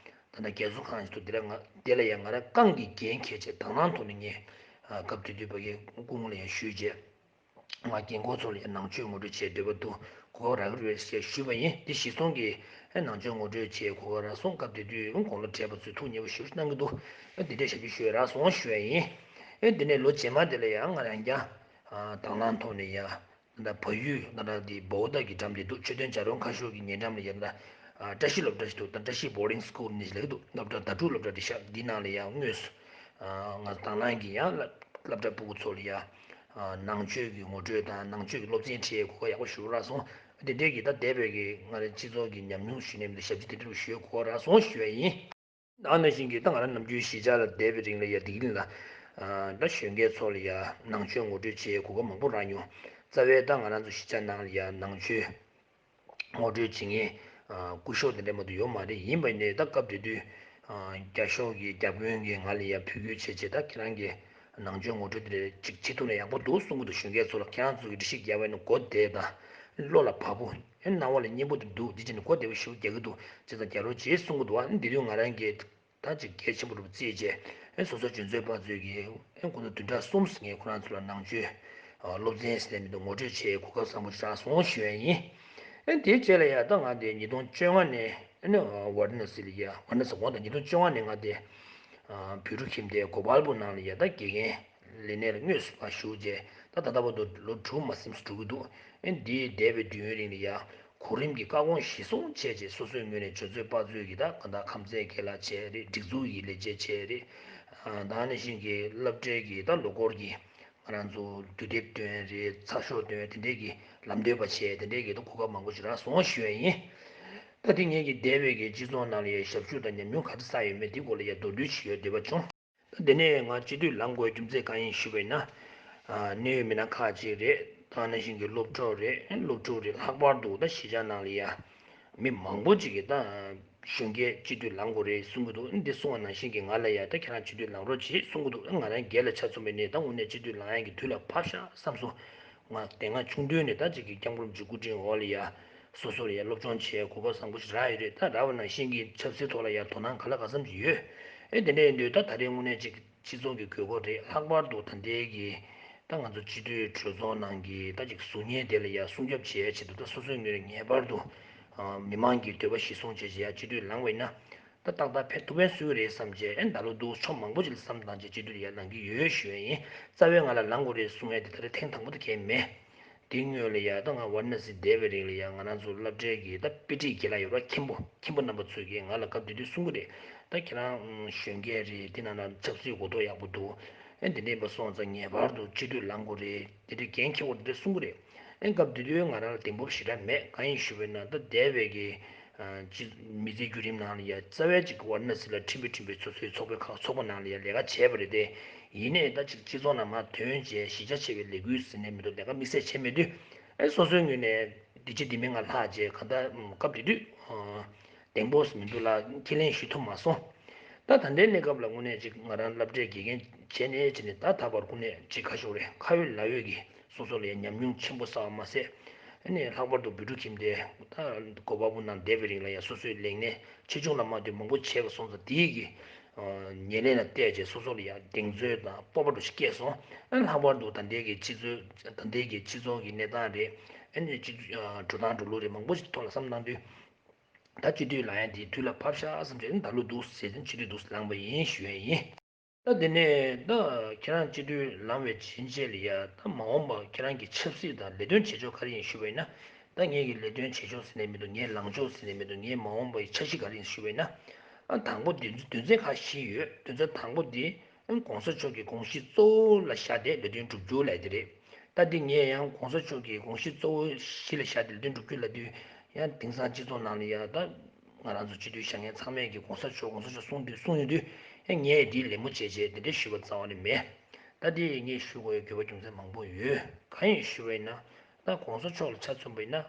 ད་ལྟ་རྒྱ་མཚོ་ཁང་ཞིག་ཏུ་དེ་ལ་ང་དེ་ལ་ཡ་ང་རང་རྐང་གི་འགན་འཁྱེར་བྱས་དང་བླངས་ཐོག་ནས་ངས་སྐབས་དེ་དུས་ཕ་གིའི་སྐུ་ངོ་ལ་ཡ་ཞུས་བྱས། ང་རྒན་འཁོགས་ཚོ་ལ་ཡང་ནང་ཆོས་ངོ་སྤྲོད་བྱེད་འདོད་པ་འདུག་གོ་སྐབས་རག་གི་རེད་ཞེས་ཞུས་པ་ཡིན། དེ་གཞིར་བཟུང་གིས་ནང་ཆོས་ངོ་སྤྲོད་བྱེད་གོ་སྐབས་རག་སོང་། སྐབས་དེ་དུས་དགུང་ལོ་བགྲེས་པ་ཚོས་ཐུགས་མཉེས་པོ་ཞེ་པོ་གནང་གི་འདུག་དེ་འདྲའི་ཞབས་ཕྱི་ཞུས་རག་སོང་ཞུ་ཡ་ཡིན། དེ་ནས་ལོ་རྗེས་མ་དེ་ལ་ཡང་ང་རང་ཀྱང་དང་བླངས་ཐོག་ནས་ཡང་ད་བལ་ཡུལ་ད་ལྟ་དེ་བོ་ད་གི་འགྲམ་དེ་འདུག་མཆོད་རྟེན་བྱ་རུང་ཁ་ཤོར་གྱི་ཉེ་འགྲམ་ལ་ཡང་ད་བཀྲ་ཤིས་སློབ་གྲྭ་ཞིག་འདུག་ད་བཀྲ་ཤིས་བོར་ཌིང་སི་ཀུལ་ནི་ཞིག་ལབ་ཀྱི་འདུག་སློབ་གྲྭ་ཟླ་དྲུག་སློབ་གྲྭ་རེད་ཤག་འདི་ནང་ལ་ཡང་དངོས་སུ་ང་དང་བླངས་ཀྱིས་ཡང་སློབ་སློབ་གྲྭ་ཕྲུ་གུ་ཚོ་ལ་ཡང་ནང་ཆོས་ཀྱི་ངོ་སྤྲོད་དང་ནང་ཆོས་ཀྱི་སློབ་ཚན་ཁྲིད་གོ་སྐབས་ཡག་པོ་ཞིག་རག་སོང་། དེ་འདྲའི་གི་ད་འདས་པའི་གི་ང་རང་སྤྱི་ཚོགས་ཀྱི་ཉམས་མྱོང་ཞུས་ནས་མི་འདུག་ཞབས་ཕྱི་དེ་འདྲ་ཞུས་གོ་སྐབས་རག་སོང་ཞུ་ཡ་ཡིན། ཨ་ནང་བཞིན་གྱི་ད་ང་རང་ནམ་རྒྱུན་གཞིས་ཆགས་ལ་བསྡད་པའི་རིང་ལ་ཡ་དེ་གིན་ལ་ད་གཞོན་སྐྱེས་ཚོ་ལ་ཡ་ནང་ཆོས་ངོ་སྤྲོད་བྱེད་གོ་སྐབས་མང་པོ་རག་མྱོང་། རྩ་བའི་ད་ང་རང་ཚོ་གཞིས་ཆགས་ནང་ལ་ཡ་ནང་ཆོས་ངོ་སྤྲོད་བྱེད་མཁན་སྐུ་ཞབས་དེ་འདྲ་མ་གཏོགས་ཡོད་མ་རེད། ཡིན་པ་ནས་ད་སྐབས་དེ་དུས་རྒྱ་ཤོག་གི་རྒྱ་དཔོན་གྱིས་ང་ལ་ཡ་ཕུལ་སྐུལ་བྱས་བྱས་ད་ཁྱེད་རང་གིས་ནང་ཆོས་ངོ་སྤྲོད་དེ་འདྲ་ཅིག་བྱེད་ཐུབ་ན་ཡག་པོ་འདུག་གསུང་གི་འདུག་གཞོན་སྐྱེས་ཚོ་ལ་ཁྱེད་རང་ཚོ་གི་འདྲི་ཤེས་རྒྱག་པ་ཡིན་ན་གོ་བདེ་དང་བློ་ལ་བབ་པོ། ཨེ་སྣང་བ་ལ་སྙན་པོ་དེ་འདུག་འདི་བྱས་ནས་གོ་བདེ་བོ་ཞེ་པོ་རྒྱག་གི་འདུག་བྱས་ཙང་རྒྱག་རོགས་བྱེད་གསུང་གི་འདུག་ཨ་ནི་འདི་དུས་ང་རང་གིས་ད་ཅིག་གལ་ཆེན་པོ་རུ་བརྩིས་བྱས་ཨེ་སོ་སོ་འཇོན་ཚོད་དཔག་ཚོད་ཀྱིས་ཨེ་ཁོ་ཚོ་བདུན་ཕྲག་གསུམ་ངས་ཁོ་རང་ཚོ་ལ་ནང་ཆོས་སློབ་ཚན་ཟེར་མི་འདུག་ངོ་སྤྲོད་བྱེད་གོ་སྐབས་བཟང་པོ་ཞིག་རག་སོང་ཞུ་ཡ་ཡིན། ཨེ་དེའི་རྗེས་ལ་ཡ་ད་ང་དེ་ཉིས་སྟོང་བཅོ་ལྔ་ནས་ཨེ་ནི་ཝཱ་ར་ཎ་སི་ལ་ཡ་ཝཱ་ར་ཎ་སི་འོང་དང་ཉིས་སྟོང་བཅོ་ལྔ་ནས་ང་དེ་བོད་ཕྲུག་ཁྱིམ་སྡེ་གོ་པལ་པུར་ནང་ལ་ཡ་ད་དགེ་རྒན་ལས་གནས་ལ་དངོས་སུ་ཕར་ཞུགས་རྗེས་ད་ད་ལྟ་བར་དུ་ལོ་དྲུག་མ་ཟིན་འགྲོ་གི་འདུག་ཨེ་འདིའི་འདས་པའི་དུས་ཡུན་རིང་ལ་ཡ་གོ་རིམ་གྱི་བཀའ་དགོངས་གཞིར་བཟུང་བྱས་རྗེས་སོ་སོའི་ངོས་ནས་འཇོན་ཚོད་དཔག་ཚོད་ཀྱིས་ད་གང་ལྟར་ཁམས་ཚན་གྱི་ལས་བྱས་རེད། སྒྲིག་འཛུགས་ཀྱི་ལས་བྱེད་བྱས་རེད། ད་ནང་བཞིན་གྱི་སློབ་གྲྭའི་གི་ད་ལོ་འཁོར་གྱི་ང་རང་ཚོ་དུས་དེབ་སྟོན་རེད། ཚགས་ཤོག་སྟོན་དེ་འདྲས་ཀྱི་ལམ་སྟོན་པ་བྱས་དེ་འདྲས་ཀྱི་ད་གོ་སྐབས་མང་པོ་ཞིག་རག་སོང་ཞུ་ཡ་ཡིན། ད་དེ་ངེད་ཀྱི་འདས་པའི་གི་སྤྱི་ཚོགས་ནང་ལ་ཡ་ཞབས་ཞུ་དང་ཉམས་མྱོང་ག་རེ་བསགས་ཡོད་མེད་དེ་སྐོར་ལ་ཡ་མདོར་བསྡུས་ཤིག་ཡོད་འདོད་པ་བྱུང་། ད་དེ་ནས་ང་སྤྱི་འཐུས་ལངས་དགོས་རྒྱུ་མཚན་གང་ཡིན་ཞུས་པ་ཡིན་ན། གནད་ཡོད་མི་སྣ་ཁག་ཅིག་རེད། ད་ནང་བཞིན་གྱི་སློབ་གྲོགས་རེད། སློབ་ཕྲུག་རེད། ལྷག་པར་དུ་ད་གཞིས་ཆགས་ནང་ལ་ཡ་མི་མང་པོ་ཅིག་གིས་ད་གཞོན་སྐྱེས་སྤྱི་འཐུས་ལངས་དགོས་རེད་གསུང་གི་འདུག་འདི་གསུང་བ་ནང་བཞིན་གྱི་ང་ལ་ཡ་ད་ཁྱེད་རང་སྤྱི་འཐུས་ལངས་རོགས་བྱེད་གསུང་གི་འདུག་ང་རང་སྒེར་ལ་ཆ་མཚོན་པ་ཡིན་ན་ད་དངོས་གནས་སྤྱི་འཐུས་ལངས་ཡག་གི་དུས་ལ་བབས་ཤག་བསམ་སོང་། ང་དེ་སྔ་ཆུང་དུས་ནས་ད་ཅིག་གི་སྐྱབས་མགོན་རིན་པོ་ཆེའི་སྐུ་དྲིན་འོག་ལ་ཡ་སོ་སོར་ཡ་སློབ་སྦྱོང་བྱས་གོ་སྐབས་བཟང་པོ་ཞིག་རག་ཡོད་རེད། ད་རག་པ་ནང་བཞིན་གྱི་ཆབ་སྲིད་ཐོག་ལ་ཡ་དོ་སྣང་ག་ལ་ག་ཙམ་ཞིག་ཡོད། ཨེ་དེ་འདྲ་ཡིན་དུས་ད་ད་རེས་དངོས་གནས་ཅིག་སྤྱི་ཚོགས་ཀྱི་དགོས་མཁོ་རེད། ལྷག་པར་དུ་ད་ལྟའི་གི་ད་ང་ཚོ་སྤྱི་འཐུས་གྲོས་ཚོགས་ནང་གི་ད་ཅིག་གཟུགས་བརྙན་དེ་ལ་ཡ་སྲུང་སྐྱོབ་བྱེད་ཡ་ཆེད་དུ་ད་སོ་སོའི་ངོས་ནས་ངེས་པར་དུ་མི་མང་གི་འདོད་པ་གཞིར་བཟུང་བྱས་བྱས་ཡ་སྤྱི་འཐུས་ལངས་པ་ཡིན་ན། ད་ཏག་ཏག་ཕེབས་ཐུབ་པ་སུ་རེད་བསམ་བྱས་ཨེ་ད་ལོ་འདུག་ཕྱོགས་མང་པོ་ཅིག་ལ་བསམ་བཏང་བྱས་སྤྱི་འཐུས་ལ་ཡ་ལངས་ཀྱི་ཡོད་ཞུ་ཡ་ཡིན། རྩ་བའི་ང་ལ་ལངས་དགོས་རེད་གསུང་ཡ་དེ་ད་རེས་ཐེངས་དང་པོ་དེ་གས་མེད། དེ་སྔོན་ལ་ཡ་ད་ང་ཝཱ་ར་ཎ་སི་བསྡད་པའི་རིང་ལ་ཡ་ང་རང་ཚོ་སློབ་གྲྭའི་གི་ད་དཔེ་ཁྲིད་དགེ་ལགས་ཡོད་ར་མཁན་པོ་མཁན་པོ་རྣམ་པ་ཚོས་ཀྱིས་ང་ལ་སྐབས་དེ་དུས་གསུང་གི་རེད། ད་ཁྱེད་རང་གཞོན་སྐྱེས་རེད། དེ་ནང་ན་ཆབ་སྲིད་གོ་རྟོགས་ཡག་པོ་འདུག་ཨེ་དེ་འདྲ་ཡིན་པ་སོང་ཙང་ངེས་པར་དུ་སྤྱི་འཐུས་ལངས་དགོས་རེད། དེ་འདྲ་འགན་འཁྱེར་དགོས་རེད་དེ་འདྲ་གསུང་གི་རེད། ཨེ་སྐབས་དེ་དུས་ང་རང་ལ་གདེང་སྤོབས་ཞེ་དྲག་མེད། གང་ཡིན་ཞུས་པ་ཡིན་ན་ད་འདས་པའི་གི་སྤྱི་མི་ཚེ་བརྒྱུད་རིམ་ནང་ལ་ཡ་རྩ་བའི་ཅིག་ཝཱ་ར་ཎ་སི་ལ་ཁྲིམས་དཔོན་ཁྲིམས་དཔོན་སོ་སོའི་ཚོགས་པའི་ཁག་ཚོགས་པ་ནང་ལ་ཡ་ལས་ཀ་བྱས་པ་རེད་དེ། ཡིན་ནའི་ད་ཅིག་སྤྱི་ཚོགས་ནང་མར་ཐོན་བྱས་གཞིས་ཆགས་ཆེ་བའི་ལས་འགུལ་ཟེར་ནས་མི་འདུག་ལས་ཀ་དམིགས་བསལ་བྱས་མེད་དུས། ཨེ་སོ་སོའི་ངོས་ནས་འདི་ཅི་འདི་མིན་ང་ལྷག་བྱས་གང་ལྟར་སྐབས་དེ་དུས་གདེང་སྤོབས་མི་འདུག་ལ་ཁས་ལེན་ཞུ་ཐུབ་མ་སོང་། ད་ད་ལྟའི་གནས་སྐབས་ལ་དངོས་གནས་ཅིག་ང་རང་སློབ་གྲྭའི་དགེ་རྒན་བྱས་ནས་བྱས་ནས་ད་ད་བར་དངོས་གནས་ཅིག་ཁ་ཤོར་རེད། ཁ་ཡོད་ལག་ཡོད་ཀྱི་སོ་སོ་ལ་ཡང་ཉམས་མྱོང་ཆེན་པོ་བསགས་པ་མ་ཟད། ཨ་ནི་ལྷག་པར་དུ་བོད་ཕྲུག་ཁྱིམ་སྡེ་ད་གོ་པ་སྤུ་ནང་བསྡད་པའི་རིང་ལ་ཡང་སོ་སོའི་ལས་གནས་ཆེ་ཆུང་ལ་མ་ལྟོས་མང་པོ་བྱས་པ་སོང་ཙང་དེའི་གི་ཉེར་ལེན་ལ་བལྟས་རྗེས་སོ་སོ་ལ་ཡང་གདེང་ཚོད་དང་སྤོབས་པ་འདྲ་ཞིག་སྐྱེས་སོང་། ཨ་ནི་ལྷག་པར་དུ་ད་ལྟའི་གི་སྤྱི་ཚོགས་ད་ལྟའི་གི་སྤྱི་ཚོགས་ཀྱི་གནས་སྟངས་རེད། ཨ་ནི་སྤྱི་འགྲོ་སྟངས་འགྲོ་ལུགས་རེད། མང་པོ་ཞིག་ཐོག་ལ་བསམ་བློ་བཏང་དུས། ད་སྤྱི་འཐུས་ལངས་ཡ་དེ་དུས་ལ་བབ་ཤག་བསམ་བྱས་ནས་ད་ལོ་འདུག་ཟེར་ཏེ་སྤྱི་འཐུས་འདུག་ལངས་པ་ཡིན་ཞུ་ཡ་ཡིན། ད་དེ་ནས་ད་ཁྱེད་རང་སྤྱི་འཐུས་ལངས་པའི་ཕྱིན་ཆད་ལ་ཡ་ད་མ་འོངས་པ་ཁྱེད་རང་གི་ཆབ་སྲིད་དང་ལས་དོན་བྱེད་ཕྱོགས་ག་རེ་ཡིན་ཞུས་པ་ཡིན་ན། ད་ངེད་ཀྱི་ལས་དོན་བྱེད་ཕྱོགས་ཟེར་ནས་མི་འདུག་ངའི་ལངས་ཕྱོགས་ཟེར་ནས་མི་འདུག་ངའི་མ་འོངས་པའི་འཆར་གཞི་ག་རེ་ཡིན་ཞུས་པ་ཡིན་ན། ཨ་དང་པོ་དེ་དོན་ཚན་ཁག་བཞི་ཡོད། དོན་ཚན་དང་པོ་དེ་ཨ་གོང་ས་མཆོག་གི་དགོངས་གཞི་གཙོ་བོ་ལ་བཞག་སྟེ་ལས་དོན་བསྒྲུབ་རྒྱུ་ལབ་ཡ་དེ་རེད། ད་འདི་ངས་ཡང་གོང་ས་མཆོག་གི་དགོངས་གཞི་གཙོ་བོ་གཞི་ལ་བཞག་སྟེ་ལས་དོན་བསྒྲུབ་རྒྱུ་ལབ་དུས་ཡང་དེང་སང་སྤྱི་ཚོགས་ནང་ལ་ཡ་ད་ང་རང་ཚོ་སྤྱི་འཐུས་བཞེངས་མཁན་ཚང་མས་ཀྱི་གོང་ས་མཆོག་གོང་ས་མཆོག་གསུངས་དུས་གསུངས་ཡོང་དུས་ཡང་ངས་འདི་ལད་མོ་བྱས་བྱས་འདི་འདྲ་ཞུས་པ་རྩ་བ་ནས་མེད། ད་འདི་ངས་ཞུ་དགོས་ཡ་དགོས་པ་རྒྱུ་མཚན་མང་པོ་ཡོད། གང་ཡིན་ཞུས་པ་ཡིན་ན་ད་གོང་ས་མཆོག་ལ་ཆ་མཚོན་པ་ཡིན་ན།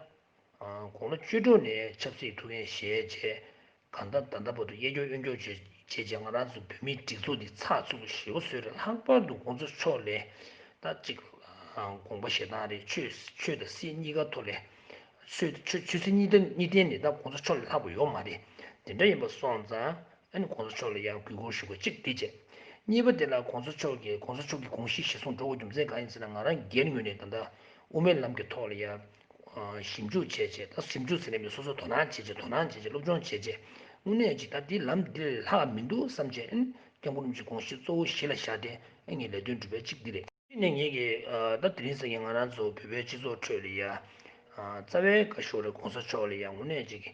དགུང་ལོ་བཅུ་དྲུག་ནས་ཆབ་སྲིད་ཐུགས་འགན་བཞེས་བྱས། གང་ལྟར་ད་ལྟ་བར་དུ་གཡས་སྐྱོར་གཡོན་སྐྱོར་བྱས་བྱས་བྱས་ང་རང་ཚོ་བོད་མིའི་སྒྲིག་འཛུགས་འདི་ཚགས་ཚུད་པོ་ཞེ་པོ་བཟོས་རེད། ལྷག་པར་དུ་གོང་ས་མཆོག་ལས་ད་ཅིག་དགོངས་པ་བཞེས་སྟངས་རེད། ཆོས་ཆོས་དང་སྲིད་གཉིས་ཀ་ཐོག་ལས་ཆོས་ཆོས་ཆོས་སྲིད་གཉིས་ལྡན་གཉིས་ལྡན་ནས་ད་གོང་ས་མཆོག་ལས་ལྷག་པ་ཡོད་མ་རེད། དེ་འདྲ་ཡིན་པ་སོང་ཙང་། ཨ་ནི་གོང་ས་མཆོག་ལ་ཡང་གུས་བཀུར་ཞུ་དགོས་གཅིག་དེ་བྱས། གཉིས་པ་དེ་ལ་གོང་ས་མཆོག་གིས་གོང་ས་མཆོག་གི་དགོངས་གཞི་གཞིར་བཟུང་འགྲོ་དགོས་རྒྱུ་མཚན་གང་ཡིན་ཟེར་ན། ང་རང་སྒེར་ངོས་ནས་ད་ལྟ་དབུ་མའི་ལམ་གྱི་ཐོག་ལ་ཡང་ཞིབ་འཇུག་བྱས་བྱས། ད་ཞིབ་འཇུག་ཟེར་ནས་མི་སོ་སོ་དོ་སྣང་བྱས་བྱས་དོ་སྣང་བྱས་བྱས་སློབ་སྦྱོང་བྱས་བྱས། དངོས་གནས་ཅིག་ད་འདི་ལམ་འདི་ལས་ལྷག་མི་འདུག་བསམ་བྱས། ཨ་ནི་སྐྱབས་མགོན་རིན་པོ་ཆེའི་དགོངས་གཞི་གཙོ་བོ་གཞི་ལ་བཞག་སྟེ་ཨ་ངས་ལས་དོན་སྒྲུབ་པའི་གཅིག་འདི་རེད། དེ་ནས་ངེད་ཀྱིས་ཨ་ད་དེ་རིང་སང་ཉིན་ང་རང་ཚོ་བོད་པའི་སྤྱི་ཚོགས་ཁྲོད་ལ་ཡ་ཨ་རྩ་བའི་བཀའ་ཤོག་རེད། གོང་ས་མཆོག་ལ་ཡ་དངོས་གནས་ཅིག་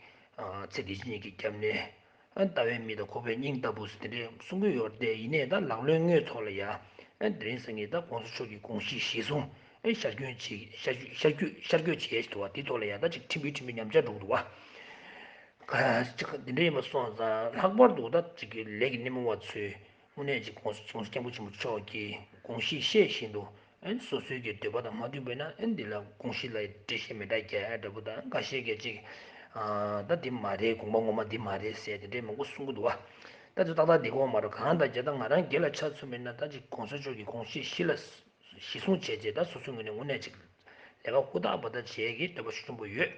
ཨ་ཚེ་འདི་ཕྱི་གཉིས་ཀྱི་སྐྱབས་གནས། ཨ་ལྟ་བའི་མིག་དང་ཁོག་པའི་སྙིང་ལྟ་བུ་ཟེར་དེ་འདྲས་གསུང་གི་ཡོད་རེད་དེ། ཡིན་ནའི་ད་ལག་ལེན་དངོས་ཐོག་ལ་ཡ་ཨ་དེ་རིང་སང་ཉིན་ད་གོང་ས་མཆོག་གི་དགོངས་གཞི་གཞིར་བཟུང་ཨ་ཤར་སྐྱོད་བྱེད་ཤར་སྐྱོད་ཤར་སྐྱོད་ཤར་སྐྱོད་བྱེད་ཡས་ཞིག་འདུག་བ། དེ་ཐོག་ལ་ཡ་ད་ཅིག་ཕྲན་བུ་ཕྲན་བུ་ཉམས་ཆག་འགྲོ་གི་འདུག་བ། ཁ་ཅིག་དེ་འདྲ་ཡིན་པ་སོང་ཙང་ལྷག་པར་དུ་ད་ཅིག་གི་ལས་ཀྱི་སྣེ་མོ་བ་ཚོས་དངོས་གནས་ཅིག་གོང་ས་༸གོང་ས་༸སྐྱབས་མགོན་ཆེན་པོ་མཆོག་གི་དགོངས་གཞི་ཤེས་བཞིན་དུ་ཨན་སོ་སོའི་གི་འདོད་པ་དང་མ་མཐུན་པས་ན་ཨན་འདི་ལ་དགོངས་གཞི་ལ་འགྲེལ་བཤད་མི་འདྲ་རྒྱག་ཡ་འདྲ་པོ་དང་། འགའ་ཤས་ཀྱིས་ཅིག་ཨ་ད་འདི་མ་རེད། དགོངས་པ་ངོ་མ་འདི་མ་རེད་ཟེར་དེ་འདྲའི་མང་པོ་གསུང་གི་འདུག་བ། ད་དེ་ཏག་ཏག་འདི་གོ་མ་རེད། གང་ལྟར་རྒྱ་ད་ང་རང་སྒེར་ལ་ཆ་མཚོན་པས་ན་ད་ཅིག་གོང་ས་མཆོག་གི་དགོངས་གཞི་གཞི་ལ་གཞི་བཟུང་བྱས་རྗེས་ད་སོ་སོའི་ངོས་ནས་དངོས་གནས་ཅིག་ལས་ཀ་ཧུར་ཐག་འབད་ཐག་བྱེད་ཀྱི་འདོད་པ་ཤུགས་ཆེན་པོ་ཡོད།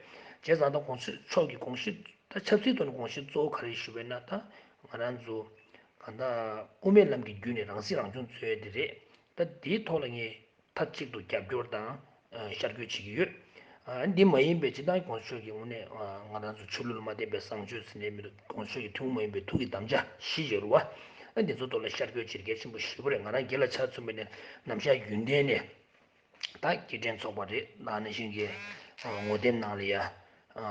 བྱས་ཙང་ད་གོང་ས་མཆོག་གི་དགོངས་གཞི་ད་ཆབ་སྲིད་ཐོག་ནས་དགོངས་གཞི་གཙོ་བོ་ག་རེ་ཞུ་བས་ན། ད་ང་རང་ཚོ་གང་ལྟར་དབུ་མའི་ལམ་གྱི་བརྒྱུད་ནས་རང་སྲིད་རང་སྐྱོང་རྩོད་ཡ་དེ་རེད། ད་དེའི་ཐོག་ལ་ངས་མཐའ་གཅིག་ཏུ་རྒྱབ་སྐྱོར་དང་ཤར་བསྐྱོད་བྱེད་ཀྱི་ཡོད། ཨ་འདི་མ་ཡིན་པའི་སྤྱིར་བཏང་གོང་ས་མཆོག་གི་དངོས་གནས་ང་རང་ཚོ་ཆོས་ལུགས་ལ་མ་བརྟེན་པའི་བཟང་སྤྱོད་ཟེར་ནས་མི་འདུག་གོང་ས་མཆོག་གི་ཐུན་མོང་མ་ཡིན་པའི་ཐུགས་ཀྱི་དམ་བཅའ་བཞི་ཡོད་རེད་བ། ཨ་འདི་ཚོ་ཐོག་ལ་ཤར་བསྐྱོད་བྱེད་གལ་ཆེན་པོ་ཞེ་པོ་རེད། ང་རང་སྒེར་ལ་ཆ་མཚོན་པ་ནས་ནམ་ཞག་རྒྱུན་གཏན་ནས། ད་སྐྱེལ་འདྲེན་ཚོགས་པ་རེད། ད་ནང་བཞིན་གྱི་ངོ་དེབ་ནང་ལ་ཡ།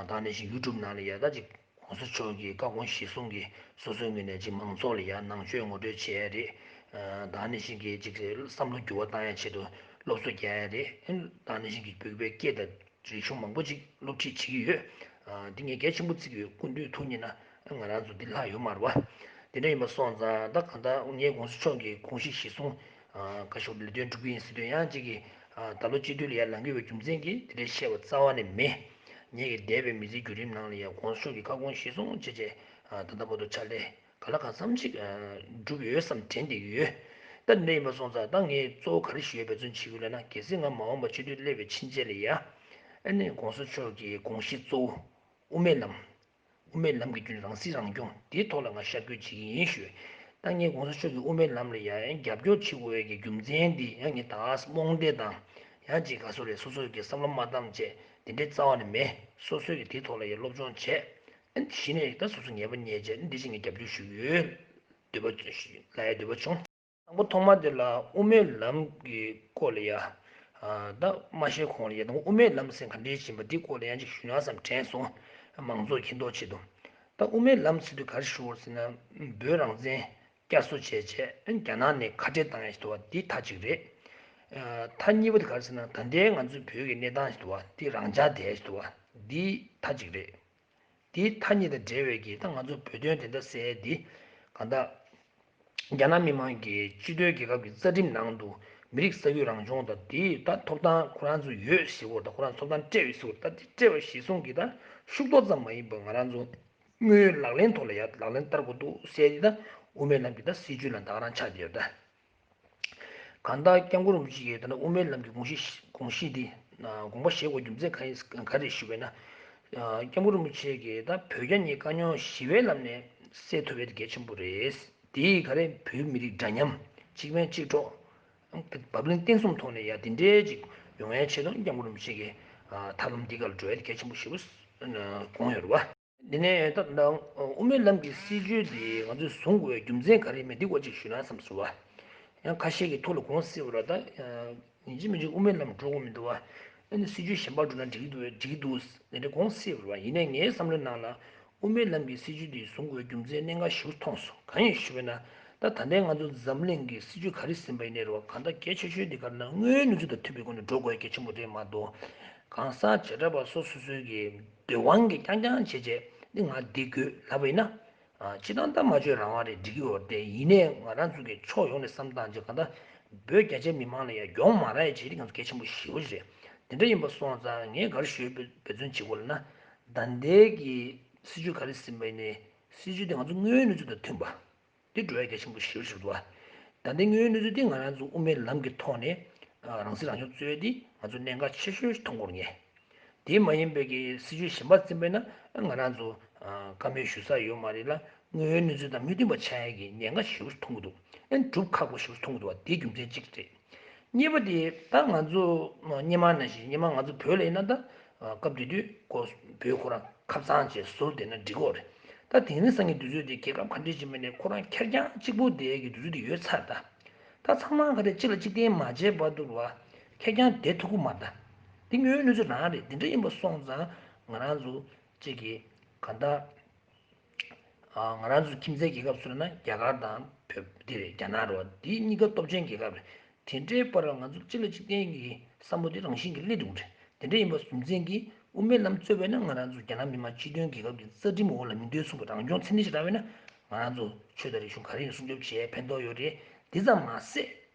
ད་ནང་བཞིན་ཡུ་ཊུབ་ནང་ལ་ཡ་ད་ཅིག་གོང་ས་མཆོག་གི་བཀའ་དགོངས་གཞིར་བཟུང་གི་སོ་སོའི་ངོས་ནས་ཅིག་མང་ཚོགས་ལ་ཡ་ནང་ཆོས་ངོ་སྤྲོད་བྱས་རེད། ད་ནང་བཞིན་གྱི་ཅིག་བསམ་བློ་འགྱུར་བ་བཏང་ཡ་ཆེད་དུ་སློབ་གསོ་རྒྱག་ཡ་རེད། ད་ནང་བཞིན་གྱི་བོད་པའི་སྐད་དང་རིག་གཞུང་མང་པོ་ཅིག་སློབ་ཁྲིད་བྱེད་ཀྱི་ཡོད། འདི་ངས་གལ་ཆེན་པོ་བརྩི་གི་ཡོད། སྐུ་མདུན་ཐུགས་མཉེས་ན་ང་རང་ཚོ་འདི་ལྷག་ཡོད་མ་རེད་བ། དེ་འདྲ་ཡིན་པ་སོང་ཙང་ད་གང་ལྟར་ངས་གོང་ས་མཆོག་གི་དགོངས་གཞི་གཞིར་བཟུང་། བཀའ་ཤོག་ལས་དོན་སྒྲུབ་ཀྱི་ཡིན་ཟེར་དུས་ཡང་གཅིག་གིས་ད་ལོ་སྤྱི་འཐུས་ལ་ཡར་ལངས་ཀྱི་ཡོད་པའི་རྒྱུ་མཚན་གྱིས་དེ་འདྲའི་བཤད་པ་རྩ་བ་ནས་མེད། ངེད་ཀྱི་འདས་པའི་མི་ཚེའི་བརྒྱུད་རིམ་ནང་ལ་ཡང་གོང་ས་མཆོག་གི་བཀའ་དགོངས་གཞིར་བཟུང་བྱས་བྱས་ད་ལྟ་བར་དུ་ཕྱག་ལས་ག་ལ་གང་འཚམ་ཅིག་བསྒྲུབས་ཡོད་བསམ་དྲན་བསྡད་ཀྱི་ཡོད། ད་འདི་འདྲ་ཡིན་པ་སོང་ཙང་ད་ངས་གཙོ་བོ་ག་རེ་ཞུ་ཡས་འབད་བརྩོན་བྱེད་ཀྱི་ཡོད་ལབ་ན། གལ་སྲིད་ང་མ་འོངས་པ་སྤྱི་འཐུས་སླེབས་པའི་ཕྱིན་ཆད་ལ་ཡ་ཨ་ནི་གོང་ས་མཆོག་གི་དགོངས་གཞི་གཙོ་བོ་དབུ་མའི་ལམ། དབུ་མའི་ལམ་གྱི་བརྒྱུད་ནས་རང་སྲིད་རང་སྐྱོང་དེའི་ཐོག་ལ་ང་ཤར་བསྐྱོད་བྱེད་ཀྱི་ཡིན་ཞུ། ད་ངས་གོང་ས་མཆོག་གི་དབུ་མའི་ལམ་ལ་ཡང་རྒྱབ་སྐྱོར་བྱེད་དགོས་ཡས་ཀྱི་རྒྱུ་མཚན་འདི་ཡང་ངས་ད་རྨོངས་དད་དང་ཡང་ཅིག་ག་སོ་རེད། སོ་སོ་གི་བསམ་བློ་མ་བཏང་བྱས་དེ་འདྲའི་རྩ་བ་ནས་མེད། སོ་སོས་ཀྱི་དེའི་ཐོག་ལ་ཡང་སློབ་སྦྱོང་བྱས། གཞི་ནས་ད་སོ་སོ་ངེས་པ་རྙེད་བྱས་འདི་བཞིན་གྱི་རྒྱབ་སྐྱོར་ཞུ་གི་ཡོད། འདོད་པ་ལ་ཡང་འདོད་པ་བྱུང་། དང་པོ་ཐོག་མ་དེ་ལ་དབུ་མའི་ལམ་གྱི་སྐོར་ལ་ཡ། ད་མ་ཤེས་གོང་ལ་ཡ་དང་དབུ་མའི་ལམ་ཟེར་ག་འདྲས་ཡིན་པ་འདི་སྐོར་ལ་ཡང་ཅིག་ཞུ་ན་བསམ་དྲན་སོང་། མང་ཚོགས་མཁྱེན་རྟོགས་ཆེད་དུ། ད་དབུ་མའི་ལམ་ཟེར་དུས་ག་རེ་ཞུ་དགོས་ཟེར་ན། བོད་རང་བཙན་བསྐྱར་གསོ་བྱས་བྱས་རྒྱ་ནག་ནས་ཁ་བྲལ་བཏང་ཡ་ཞིག་འདུག་བ། འདི་མཐའ་གཅིག་རེད། མཐའ་གཉིས་པ་དེ་ག་རེ་ཟེར་ན། ད་ལྟའི་ང་ཚོའི་བོད་ཀྱི་གནས་སྟངས་ཞིག་འདུག་བ། འདི་རང་འཇགས་བསྡད་ཡ་ཞིག་འདུག་བ། འདི་མཐའ་གཅིག་རེད། དེའི་མཐའ་གཉིས་དང་འབྲེལ་བའི་གི་ད་ང་ཚོ་བོད་དོན་དེ་འདྲ་ཟེར་དེ་གང་ལྟར་རྒྱ་ནག་མི་དམངས་ཀྱི་སྤྱི་མཐུན་རྒྱལ་ཁབ་ཀྱི་རྩ་ཁྲིམས་ནང་དུ་མི་རིགས་ས་ཁུལ་རང་སྐྱོང་དང་དེའི་ད་ཐོབ་ཐང་ཁོ་རང་ཚོ་ཡོད་ཟེར་བ་དང་ཁོ་རང་ཐོབ་ཐང་སྤྲད་ཡོད་ཟེར་བ། ད་དེ་སྤྲད་པ་གཞིར་བཟུང་གི་ད་ཤུགས་རྡོག་ཙམ་མ་ཡིན་པར་ང་རང་ཚོ་དངོས་ཡོད་ལག་ལེན་ཐོག་ལ་ཡ་ལག་ལེན་བསྟར་དགོས་འདུག་ཟེར་དེ་ད་དབུ་མའི་ལམ་གྱི་ད་སྲིད་བྱུས་ལ་ད་ག་རང་ཆགས་བསྡད་ཡོད་ད། གང་ལྟར་སྐྱབས་མགོན་རིན་པོ་ཆེ་གིས་ད་ནི་དབུ་མའི་ལམ་གྱི་དགོངས་གཞི་དགོངས་གཞི་འདི་ དགོངས་པ་བཞེས་དགོས་རྒྱུ་མཚན་ག་ཡིན་ག་རེ་ཞུས་པས་ན། སྐྱབས་མགོན་རིན་པོ་ཆེ་གིས་ད་བོད་རྒྱ་གཉིས་དཀའ་རྙོག་ཞི་བའི་ལམ་ནས་སེལ་ཐུབ་པ་དེ་གལ་ཆེན་པོ་རེད། དེ་ག་རེ་བོད་མི་རིགས་འདྲ་མཉམ་གཅིག་ཕན་གཅིག་གྲོགས་བབ་བརླིང་བརྟན་གསུམ་ཐོག་ནས་ཡ་དེ་འདྲའི་ཅིག་ཡོང་ཡའི་ཆེད་དུ་སྐྱབས་མགོན་རིན་པོ་ཆེ་གིས་ཐབས་ལམ་འདི་ག་ལ་འགྲོ་ཡ་དེ་གལ་ཆེན་པོ་ཞེ་པོ་དགོངས་ཡོད་རེད་བ། འདི་ནས་ད་དབུ་མའི་ལམ་གྱི་སྲིད་བྱུས་འདི་ང་ཚོས་བཟུང་དགོས་པའི་རྒྱུ་མཚན་ག་རེ་མེད་འདི་སྐོར་ཅིག་ཞུས་ན་བསམ་སོང་བ། ཡང་ཁ་ཤས་ཀྱི་ཐུགས་ལ་དགོངས་སྲིད་པ་ར་ད། ཡིན་གཅིག་མིན་གཅིག་དབུ་མའི་ལམ་འགྲོ་དགོས་མི་འདུག་བ། ཨ་ནི་སྲིད་བྱུས་གཞན་པ་འགྲོ་ན་འགྲིག་གི་འདུག་འགྲིག་གི་འདུག་ཟེར་དེ་འདྲ་དགོངས་སྲིད་པ་ར། ཡིན་ནའི་ངའི་བསམ་བློའི་ནང་ལ་དབུ་མའི་ལམ་གྱི་སྲིད་བྱུས་འདི་བཟུང་དགོས་པའི་རྒྱུ་མཚན་གནད་འགག་ཞེ་པོ་མཐོང་སོང་། གང་ཡིན་ཞུས་པ་ན། ད་ད་ལྟའི་ང་ཚོ་འཛམ་གླིང་གི་སྲིད་བྱུས་ག་རེ་ཟིན་པ་ཡིན་ནའི་རེད་བ། གང་ལྟར་གལ་ཆེ་ཤོས་འདི་ག་རེ་ན་དངོས་ཡོད་གནས་ཚུལ་དང་མཐུན་པའི་སྒོ་ནས་འགྲོ་དགོས་ཡ་གལ་ཆེན་པོ་རེད་མ་གཏོགས། གང་ཟག་བྱེ་བྲག་པ་སོ་སོ་སོའི་གི་འདོད་དབང་གིས་རྐྱང་རྐྱང་བྱས་བྱས་འདི་ང་འདི་དགོས་ལབ་པ་ཡིན་ན། ཨ། སྤྱིར་བཏང་ད་སྨྲ་བརྗོད་རང་དབང་རེད། འགྲིག་གི་ཡོད་རེད་དེ། ཡིན་ནའི་ང་རང་ཚོ་གི་ཕྱོགས་ཡོངས་ནས་བསམ་བཏང་རྗེས་གང་ལྟར་བོད་རྒྱ་ཆེ་མི་མང་ལ་ཡང་གྱོང་མ་རག་ཡ་བྱེད་རིགས་ང་ཚོ་གལ་ཆེན་པོ་ཞེ་པོ་ཅིག་རེད། དེ་འདྲ་ཡིན་པ་སོང་ཙང་ངས་ག་རེ་ཞུ་འབད་བརྩོན་བྱེད་དགོས་ལབ་ན། ད་ལྟའི་གི་སྲིད་བྱུས་ག་རེ་ཟིན་པ་ཡིན་ནའི་སྲིད་བྱུས་དེ་ང་ཚོ་དངོས་ཡོད་གནས་ཚུལ་དང་མཐུན་པ། འདི་འགྲོ་ཡ་གལ་ཆེན་པོ་ཞེ་པོ་ཞིག་འདུག་བ། ད་ལྟའི་དངོས་ཡོད་གནས་ཚུལ་འདི་ང་རང་ཚོ་དབུ་མའི་ལམ་གྱི་ཐོག་ནས་རང་སྲིད་རང་སྐྱོང་རྩོད་ཡ་འདི་ང་ཚོ་གནད་འགག་ཆེ་ཤོས་ཤིག་མཐོང་གི་ཡོད་ངས། དེ་མ་ཡིན་པའི་གི་སྲིད་བྱུས་གཞན་པ་འཛིན་པས་ན་ང་རང་ཚོ་བཀའ་མོལ་ཞུ་ས་ཡོད་མ་རེད་ལ། དངོས་ཡོད་གནས་ཚུལ་དང་མི་མཐུན་པ་ཆགས་ཡ་གི་ཉེན་ཁ་ཞེ་པོ་ཞིག་མཐོང་གི་འདུག་ཨ་ནི་སྒྲུབ་ཁག་པོ་ཞེ་པོ་ཞིག་མཐོང་གི་འདུག་བ། དེ་རྒྱུ་མཚན་གཅིག་རེད། གཉིས་པ་དེ་ད་ང་ཚོ་སྔོན་མ་ནང་བཞིན་སྔོན་མ་ང་ཚོ་བོད་ལ་ཡིན་ན་ད་སྐབས་དེ་དུས་ཁོ་བོད་ཁོ་རང་ཁབ་གཙང་བྱས་ཟུར་བསྡད་ན་འགྲིག་གི་རེད། ད་དེང་རབས་སང་གི་དུས་ཚོད་དེ་རྒྱལ་ཁབ་ག་འདྲས་ཅིག་མིན་ནས་ཁོ་རང་ཁེར་རྐྱང་གཅིག་པུ་བསྡད་ཡ་གི་དུས་ཚོད་དེ་ཡོལ་ཚར་ད། ད་ཚང་མ་ག་རེ་གཅིག་ལ་གཅིག་བརྟེན་མ་བྱས་བར་དུ་བ་ཁེར་རྐྱང་བསྡད་ཐུབ་ཀྱི་མ་རེད་ད། དེ་དངོས་ཡོད་གནས་ཚུལ་རང་རེད། དེ་འདྲ་ཡིན་པ་སོང་ཙང་ང་རང་ཚོ་གཅིག་གི་ག་ད། ང་རང་ཚོ་ཁྱིམ་མཚེས་རྒྱལ་ཁབ་སུ་རེད་ན་རྒྱ་གར་དང་བོད་འདི་རེད། རྒྱ་ནག་རེད་བ། འདི་གཉིས་ཀ་སྟོབས་ཆེན་རྒྱལ་ཁབ་རེད། དེ་འདྲའི་བར་ང་ཚོ་གཅིག་ལ་གཅིག་བརྟེན་གྱི་བསམ་བློ་དེ་རང་བཞིན་གྱིས་སླེབས་འགྲོ་གི་རེད། དེ་འདྲ་ཡིན་པ་རྒྱུ་མཚན་གྱིས་དབུ་མའི་ལམ་རྩོད་པས་ན་ང་རང་ཚོ་རྒྱ་ནག་མི་དམངས་སྤྱི་མཐུན་རྒྱལ་ཁབ་ཀྱི་རྩ་ཁྲིམས་འོག་ལ་མིང་འདོན་གསུངས་པའི་རང་སྐྱོང་ཚད་ལྡན་ཞིག་རག་པས་ན་ང་རང་ཚོ་ཆོས་དང་རིག་གཞུང་ག་རེ་ཡིན་སྲུང་སྐྱོབ་བྱེད་ཡས་ཕན་ཐོགས་ཡོད་རེད། དེ་ཙམ་མ་ཟད།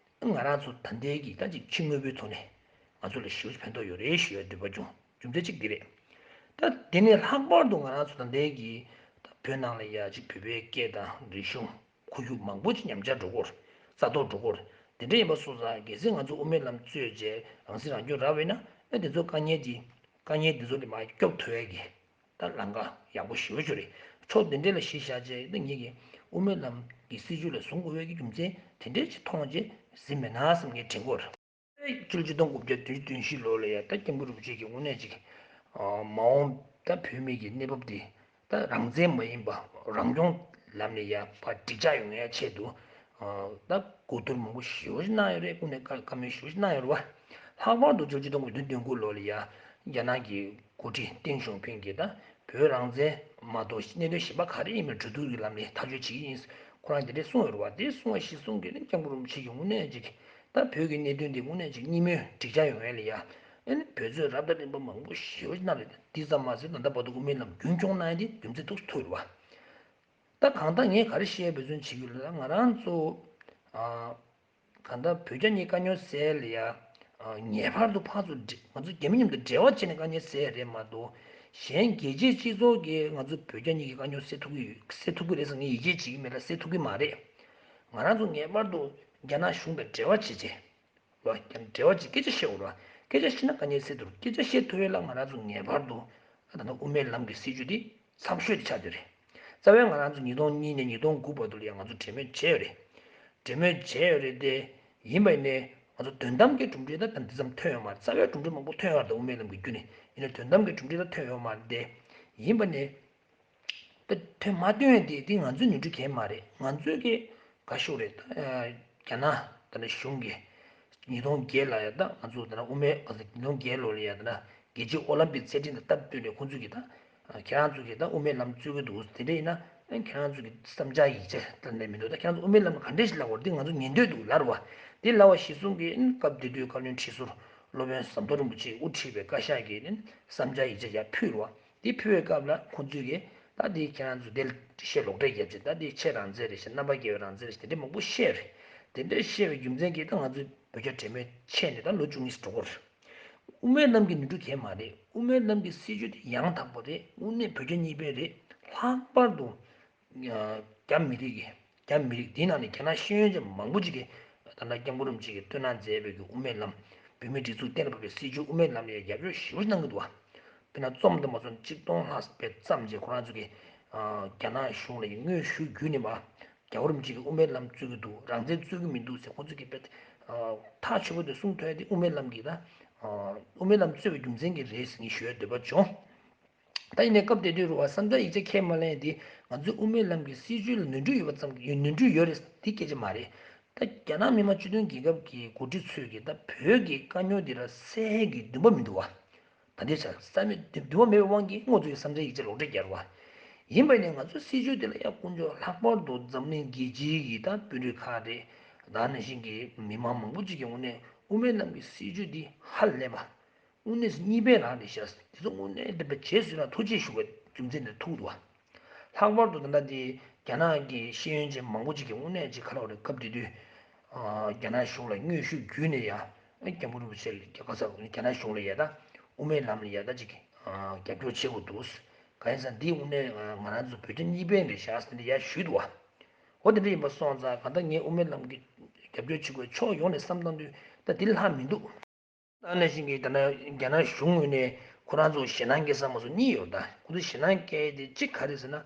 ང་རང་ཚོ་ད་ལྟའི་གི་ད་ཅིག་ཕྱི་དངོས་པོའི་ཐོག་ནས་ང་ཚོ་ལ་ཞེ་པོ་ཅིག་ཕན་ཐོགས་ཡོད་རེད་ཞུ་ཡ་འདོད་པ་བྱུང་། རྒྱུ་མཚན་གཅིག་འདི་རེད། ད་དེ་ནས་ལྷག་པར་དུ་ང་རང་ཚོ་ད་ལྟའི་གི་ད་བོད་ནང་ལ་ཡ་ཅིག་བོད་པའི་སྐད་དང་རིག་གཞུང་ཁོར་ཡུག་མང་པོ་ཅིག་ཉམས་ཆག་འགྲོ་གི་ཡོད་རེད། རྩ་གཏོར་འགྲོ་གི་ཡོད་རེད། དེ་འདྲ་ཡིན་པ་སོང་ཙང་གལ་སྲིད་ང་ཚོ་དབུ་མའི་ལམ་རྩོད་བྱས་རང་སྲིད་རང་སྐྱོང་རག་པས་ན་ཨ་དེ་ཚོ་དཀའ་ངལ་གྱི་དཀའ་ངལ་འདི་ཚོ་ལས་མར་སྐྱོབ་ཐུབ་ཡ་གི་ད་ལམ་ཁ་ཡག་པོ་ཞེ་པོ་ཅིག་རེད། ཕྱོགས་དེ་འདྲ་ལ་གཞི་བཞག་བྱས་ད་ངེད་ཀྱིས་དབུ་མའི་ལམ་གྱི་སྲིད་བྱུས་ལ་བཟུང་དགོས་པའི་གི་རྒྱུ་མཚན་དེ་འདྲ་ཅིག་མཐོང་བྱས་ཟིན་མེད་ན་བསམ་ངས་དྲན་གྱི་ཡོད་རེད། ཕྱི་ལོ་ཆིག་སྟོང་དགུ་བརྒྱ་བདུན་ཅུ་དོན་བཞི་ལོ་ལ་ཡ་ད་སྐྱབས་མགོན་རིན་པོ་ཆེ་གིས་དངོས་གནས་ཅིག་མ་འོངས་ད་བོད་མི་གི་གནས་བབ་འདི་ད་རང་བཙན་མ་ཡིན་པ་རང་སྐྱོང་ལམ་ནས་ཡ་ཕར་འགྲིག་ཆགས་ཡོང་ཡ་ཆེད་དུ་ད་གོ་བསྡུར་མང་པོ་ཞེ་པོ་ཅིག་གནང་ཡོད་རེད། དངོས་གནས་བཀའ་བཀའ་མོལ་ཞེ་པོ་ཅིག་གནང་ཡོད་རེད་བ། ལྷག་པར་དུ་ཕྱི་ལོ་ཆིག་སྟོང་དགུ་བརྒྱ་བདུན་ཅུ་དོན་དགུ་ལོ་ལ་ཡ་རྒྱ་ནག་གི་འགོ་ཁྲིད་ཏེང་ཞའོ་ཕིང་གིས་ད་བོད་རང་བཙན་མ་གཏོགས་གནད་དོན་གཞན་པ་ག་རེ་ཡིན་མིན་གྲོས་བསྡུར་གྱི་ལམ་ནས་ཐག་གཅོད་བྱེད་ཀྱི་ཡིན། ཁོ་རང་དེ་འདྲས་གསུངས་ཡོད་རེད་བ། དེ་གསུངས་པ་གཞིར་བཟུང་གིས་ནི་སྐྱབས་མགོན་རིན་པོ་ཆེ་གིས་དངོས་གནས་ཅིག་ད་བོད་ཀྱི་གནད་དོན་འདི་དངོས་གནས་ཅིག་གཉིས་མོས་འགྲིག་ཆགས་ཡོང་ཡ་ལ་ཡ་ཨ་ནི་འབད་རྩོལ་རབ་དང་རིམ་པ་མང་པོ་ཞེ་པོ་ཅིག་གནང་རེད། འདི་ཙམ་མ་ཟད་ད་ལྟ་བར་དུ་དབུ་མའི་ལམ་རྒྱུན་སྐྱོང་གནང་ཡ་དེ་རྒྱུ་མཚན་ཐུགས་སུ་ཐུག་ཡོད་རེད་བ། ད་གང་ལྟར་ངས་ག་རེ་བཤད་འབད་བརྩོན་བྱེད་ཀྱི་ཡོད་ལབ་ན་ང་རང་ཚོ་ཨ། གང་ལྟར་བོད་རྒྱ་གཉིས་དཀའ་རྙོག་སེལ་ཡ། ངེས་པར་དུ་ཕར་ཚུར་འབྲེལ་ང་ཚོ་རྒྱ་མི་མཉམ་དུ་འབྲེལ་བ་བྱས་ནས་དཀའ་རྙོག་སེལ་ཡ་རེད་མ་གཏོགས། གཞན་རྒྱལ་སྤྱིའི་སྤྱི་ཚོགས་ཀྱིས་ང་ཚོ་བོད་རྒྱ་གཉིས་ཀྱི་དཀའ་རྙོག་སེལ་ཐུབ་ཀྱི་ཡོད་སེལ་ཐུབ་ཀྱི་རེད་ཟེར་ངས་ཡིད་ཆེས་བྱེད་ཀྱི་མེད་ལ་སེལ་ཐུབ་ཀྱི་མ་རེད། ང་རང་ཚོ་ངེས་པར་དུ་རྒྱ་ནག་གཞུང་དང་འབྲེལ་བ་བྱེད་ཆེད། ལ་འབྲེལ་བ་བྱེད་སྐད་ཆ་བཤད་དགོས་རེད་བ། སྐད་ཆ་བཤད་ན་དཀའ་རྙོག་སེལ་ཐུབ་རེད། སྐད་ཆ་བཤད་ཐུབ་ཡས་ལ་ང་རང་ཚོ་ངེས་པར་དུ་ད་ལྟ་དབུ་མའི་ལམ་གྱི་སྲིད་བྱུས་འདི་མཚམས་ཤོས་དེ་ཆགས་བསྡད་རེད། རྩ་བའི་ང་རང་ཚོ་ཉིས་སྟོང་གཉིས་ནས་ཉིས་སྟོང་དགུ་བར་དུ་ལ་ཡང་ང་ཚོ་གྲོས་མོལ་བྱས་ཡོད་རེད། གྲོས་མོལ་བྱས་ཡོད་རེད་དེ། ཡིན་པ་ཡིན་ནའི་ང་ཚོ་དོན་དམ་གྱི་གྲུབ་འབྲས་ད་ད་འདི་ཙམ་ཐོན་ཡོད་མ་རེད། རྩ་བའི་གྲུབ་འབྲས་མང་པོ་ཐོན་ཡོད་རེད་ད་དབུ་མའི་ལམ་གྱི་བརྒྱུད་ནས། ཡིན་ནའི་དོན་དམ་གྱི་གྲུབ་འབྲས་ད་ཐོན་ཡོད་མ་རེད་དེ། ཡིན་པ་ནས། ད་ཐོན་མ་ཐོན་དེ་དེ་ང་ཚོའི་ནོར་འཁྲུལ་གང་ཡང་མ་རེད། ང་ཚོའི་གི་ག་ཤོག་རེད་ད། རྒྱ་ནག་ད་ནི་གཞུང་གིས་ཉིས་སྟོང་བརྒྱད་ལ་ཡ་ད་ང་ཚོ་ད་ནི་དབུ་མའི་ག་ཚོད་ཉིས་སྟོང་བརྒྱད་ལོ་ལ་ཡ་ད་ནི་རྒྱལ་སྤྱིའི་ཨོ་ལམ་པིག་རྩེད་འགྲན་དང་སྟབས་བསྟུན་ནས་ཁོང་ཚོས་གི་ད་ཁྱེད་རང་ཚོ་གི་ད་དབུ་མའི་ལམ་རྩོད་གི་འདུག་དེ་འདྲ་ཡིན་ན་ཁྱེད་རང་ཚོ་གི་བསམ་འཆར་ཡིག་ཆ་ད་ནས་མི་འདུག་ད་ཁྱེད་རང་ཚོ་དབུ་མའི་ལམ་ག་འདྲས་ཞིག་ལབ་དགོས་རེད། དེ་ང་ཚོ་ཉན་འདོད་འདུག་ལབ་རེད་བ། དེ་ལབ་པ་གཞིར་བཟུང་གི་སྐབས་དེ་དུས་བཀའ་བློན་ཁྲི་ཟུར་སློབ་དཔོན་ཟམ་གདོང་རིན་པོ་ཆེས་དབུ་ཁྲིད་པའི་བཀའ་ཤག་གིས་བསམ་འཆར་ཡིག་ཆ་ཡར་ཕུལ་བ། དེ་ཕུལ་བའི་སྐབས་ལ་ཁོང་ཚོས་ཀྱིས་ད་དེ་ཁྱེད་རང་ཚོ་དེ་ལ་བཤད་ལོག་འགྲེལ་བརྒྱབ་ཅིང་ད་དེ་ཆོས་རང་བཙན་རེད་ཤག་རྣམ་པ་རྒྱལ་བའི་རང་བཙན་རེད་ཤག་དེ་འདྲ་མང་པོ་བཤད་རེད། དེ་འདྲ་བཤད་པའི་རྒྱུ་མཚན་གྱིས་ད་ང་ཚོས་བོད་རྒྱ་གྲོས་མོལ་ཆད་ནས་ད་ལོ་བཅུ་གཉིས་འགྲོ་གི་རེད། དབུ་མའི་ལམ་གྱི་ནོར་འཁྲུལ་གང་ཡང་མ་རེད། དབུ་མའི་ལམ་གྱི་སྲིད་བྱུས་དེ་ཡང་དག་པ་རེད། དངོས་གནས་བོད་རྒྱ་གཉིས་ཕན་རེད། ལྷག་པར་དུ་རྒྱ་མི་རིགས་ཀྱི་རྒྱ་མི་རིགས་འདིའི་ནང་ནས་རྒྱ་ནག་ཤེས་ཡོན་ཅན་མང་པོ་ཅིག་གིས་ད་ལྟ་སྐྱབས་མགོན་རིན་པོ་ཆེ་གིས་བཏོན་གནང་མཛད་པའི་གི་དབུ་མའི་ལམ་ བོད་མིའི་སྒྲིག་འཛུགས་གཏན་ལ་ཕབ་པའི་སྲིད་བྱུས་དབུ་མའི་ལམ་ལ་རྒྱབ་སྐྱོར་ཞེ་པོ་གནང་གི་འདུག་བ། དཔེར་ན་རྩོམ་དུ་མ་སོང་གཅིག་སྟོང་ལྷག་ཙམ་རྗེས་ཁོ་རང་ཚོ་གིས་རྒྱ་ནག་གཞུང་ལ་དངོས་ཤུགས་བརྒྱུད་ནས་མ། རྒྱལ་བ་རིན་པོ་ཆེ་གིས་དབུ་མའི་ལམ་རྩོད་ཀྱི་འདུག་རང་བཙན་རྩོད་ཀྱི་མི་འདུག་ཟེར་ཁོང་ཚོ་གིས་དཔེ་ཐག་ཆོད་པོ་དེ་གསུང་ཐུབ་ཡ་དེ་དབུ་མའི་ལམ་གྱི་ད་དབུ་མའི་ལམ་རྩོད་པའི་རྒྱུ་མཚན་གྱིས་རེད་ཟེར་ངས་ཞུ་ཡ་འདོད་པ་བྱུང་། ད་ཡིན་ནའི་སྐབས་དེ་དུས་རུ་བ་བསམ་འཆར་ཡིག་ཆ་ཁས་མ་ལེན་དེ་ང་ཚོའི་དབུ་མའི་ལམ་གྱི་སྲིད་བྱུས་ལ་ནོར་འཁྲུལ་ཡོད་པ་ཙམ་གྱི་ནོར་འཁྲུལ་ཡོད་རེད་དེ་སྐད་ཆ་མ་རེད། ད་རྒྱ་ནག་མི་དམངས་སྤྱི་མཐུན་རྒྱལ་ཁབ་ཀྱི་འགོ་ཁྲིད་ཚོས་ཀྱིས་ད་བོད་ཀྱི་དཀའ་རྙོག་འདི་ལ་སེལ་ཡས་ཀྱི་འདུན་པ་མི་འདུག་བ། ད་ལྟའི་ཆར་བསམ་མེད་འདུན་པ་མེད་པའི་དབང་གིས་ང་ཚོ་ཡི་བསམ་འཆར་ཡིག་ཆ་ལོག་འགྲེལ་བརྒྱབ་པ་ཡིན་པ་ནི་ང་ཚོའི་སྲིད་བྱུས་དེ་ལ་ཡང་དཀོན་མཆོག་ལྷག་པར་དུ་འཛམ་གླིང་རྒྱལ་སྤྱིའི་ཡི་ད་དཔོན་རིགས་ཁག་རེད། ད་ནང་བཞིན་གྱི་མི་མང་མང་པོ་ཅིག་གི་ངོས་ནས་དབུ་མའི་ལམ་གྱི་སྲིད་བྱུས་འདི་ཧ་ལས་པ། དངོས་གནས་སུ་གཉིས་ཕན་རང་རེད་ཤག་དེ་ཚོ་དངོས་གནས་བདེན་པ་རྗེས་སུ་ཡི་ཐུགས་རྗེ་ཞུ་བའི་རྒྱུ་མཚན་དེ་ཐུག་འདུག་བ། ལྷག་པར་དུ་ད་ལྟ་དེ་རྒྱ་ནག་གི་ཤེས་ཡོན་ཅན་མང་པོ་ཅིག་གིས་དངོས་གནས་ཅིག་ག་ལ་བ་རེད་སྐབས་དེ་དུས། རྒྱ་ནག་གཞུང་ལ་དངོས་ཤུགས་བརྒྱུད་ནས་ཡ། སྐྱབས་མགོན་རིན་པོ་ཆེ་ལ་རྒྱ་ག་ས་རྒྱ་ནག་གཞུང་ལ་ཡ་ད་དབུ་མའི་ལམ་ལ་ཡ་ད་ཅིག་རྒྱབ་སྐྱོར་བྱེད་དགོས་འདུག་གང་ཡིན་ཟེར་ན་འདི་དངོས་གནས་ང་རང་ཚོ་བོད་རྒྱ་གཉིས་ཕན་རེད་ཤག་ཟེར་ནས་ཡ་ཞུས་འདུག་བ། འོ་དེ་འདྲ་ཡིན་པ་སོང་ཙང་གང་ལྟར་ངས་དབུ་མའི་ལམ་གྱི་རྒྱབ་སྐྱོར་བྱེད་དགོས་ཕྱོགས་ཡོངས་ནས་བསམ་བཏང་དུས་ད་འདི་ལྷག་མི་འདུག་ད་ནང་བཞིན་གྱི་ད་ནང་རྒྱ་ནག་གཞུང་ངོས་ནས་ཁོ་རང་ཚོ་ཞེད་སྣང་སྐྱེ་ས་མ་སོང་གཉིས་ཡོད་ད། ཁོ་ཚོ་ཞེད་སྣང་སྐྱེ་ཡས་དེ་གཅིག་ག་རེ་ཟེར་ན།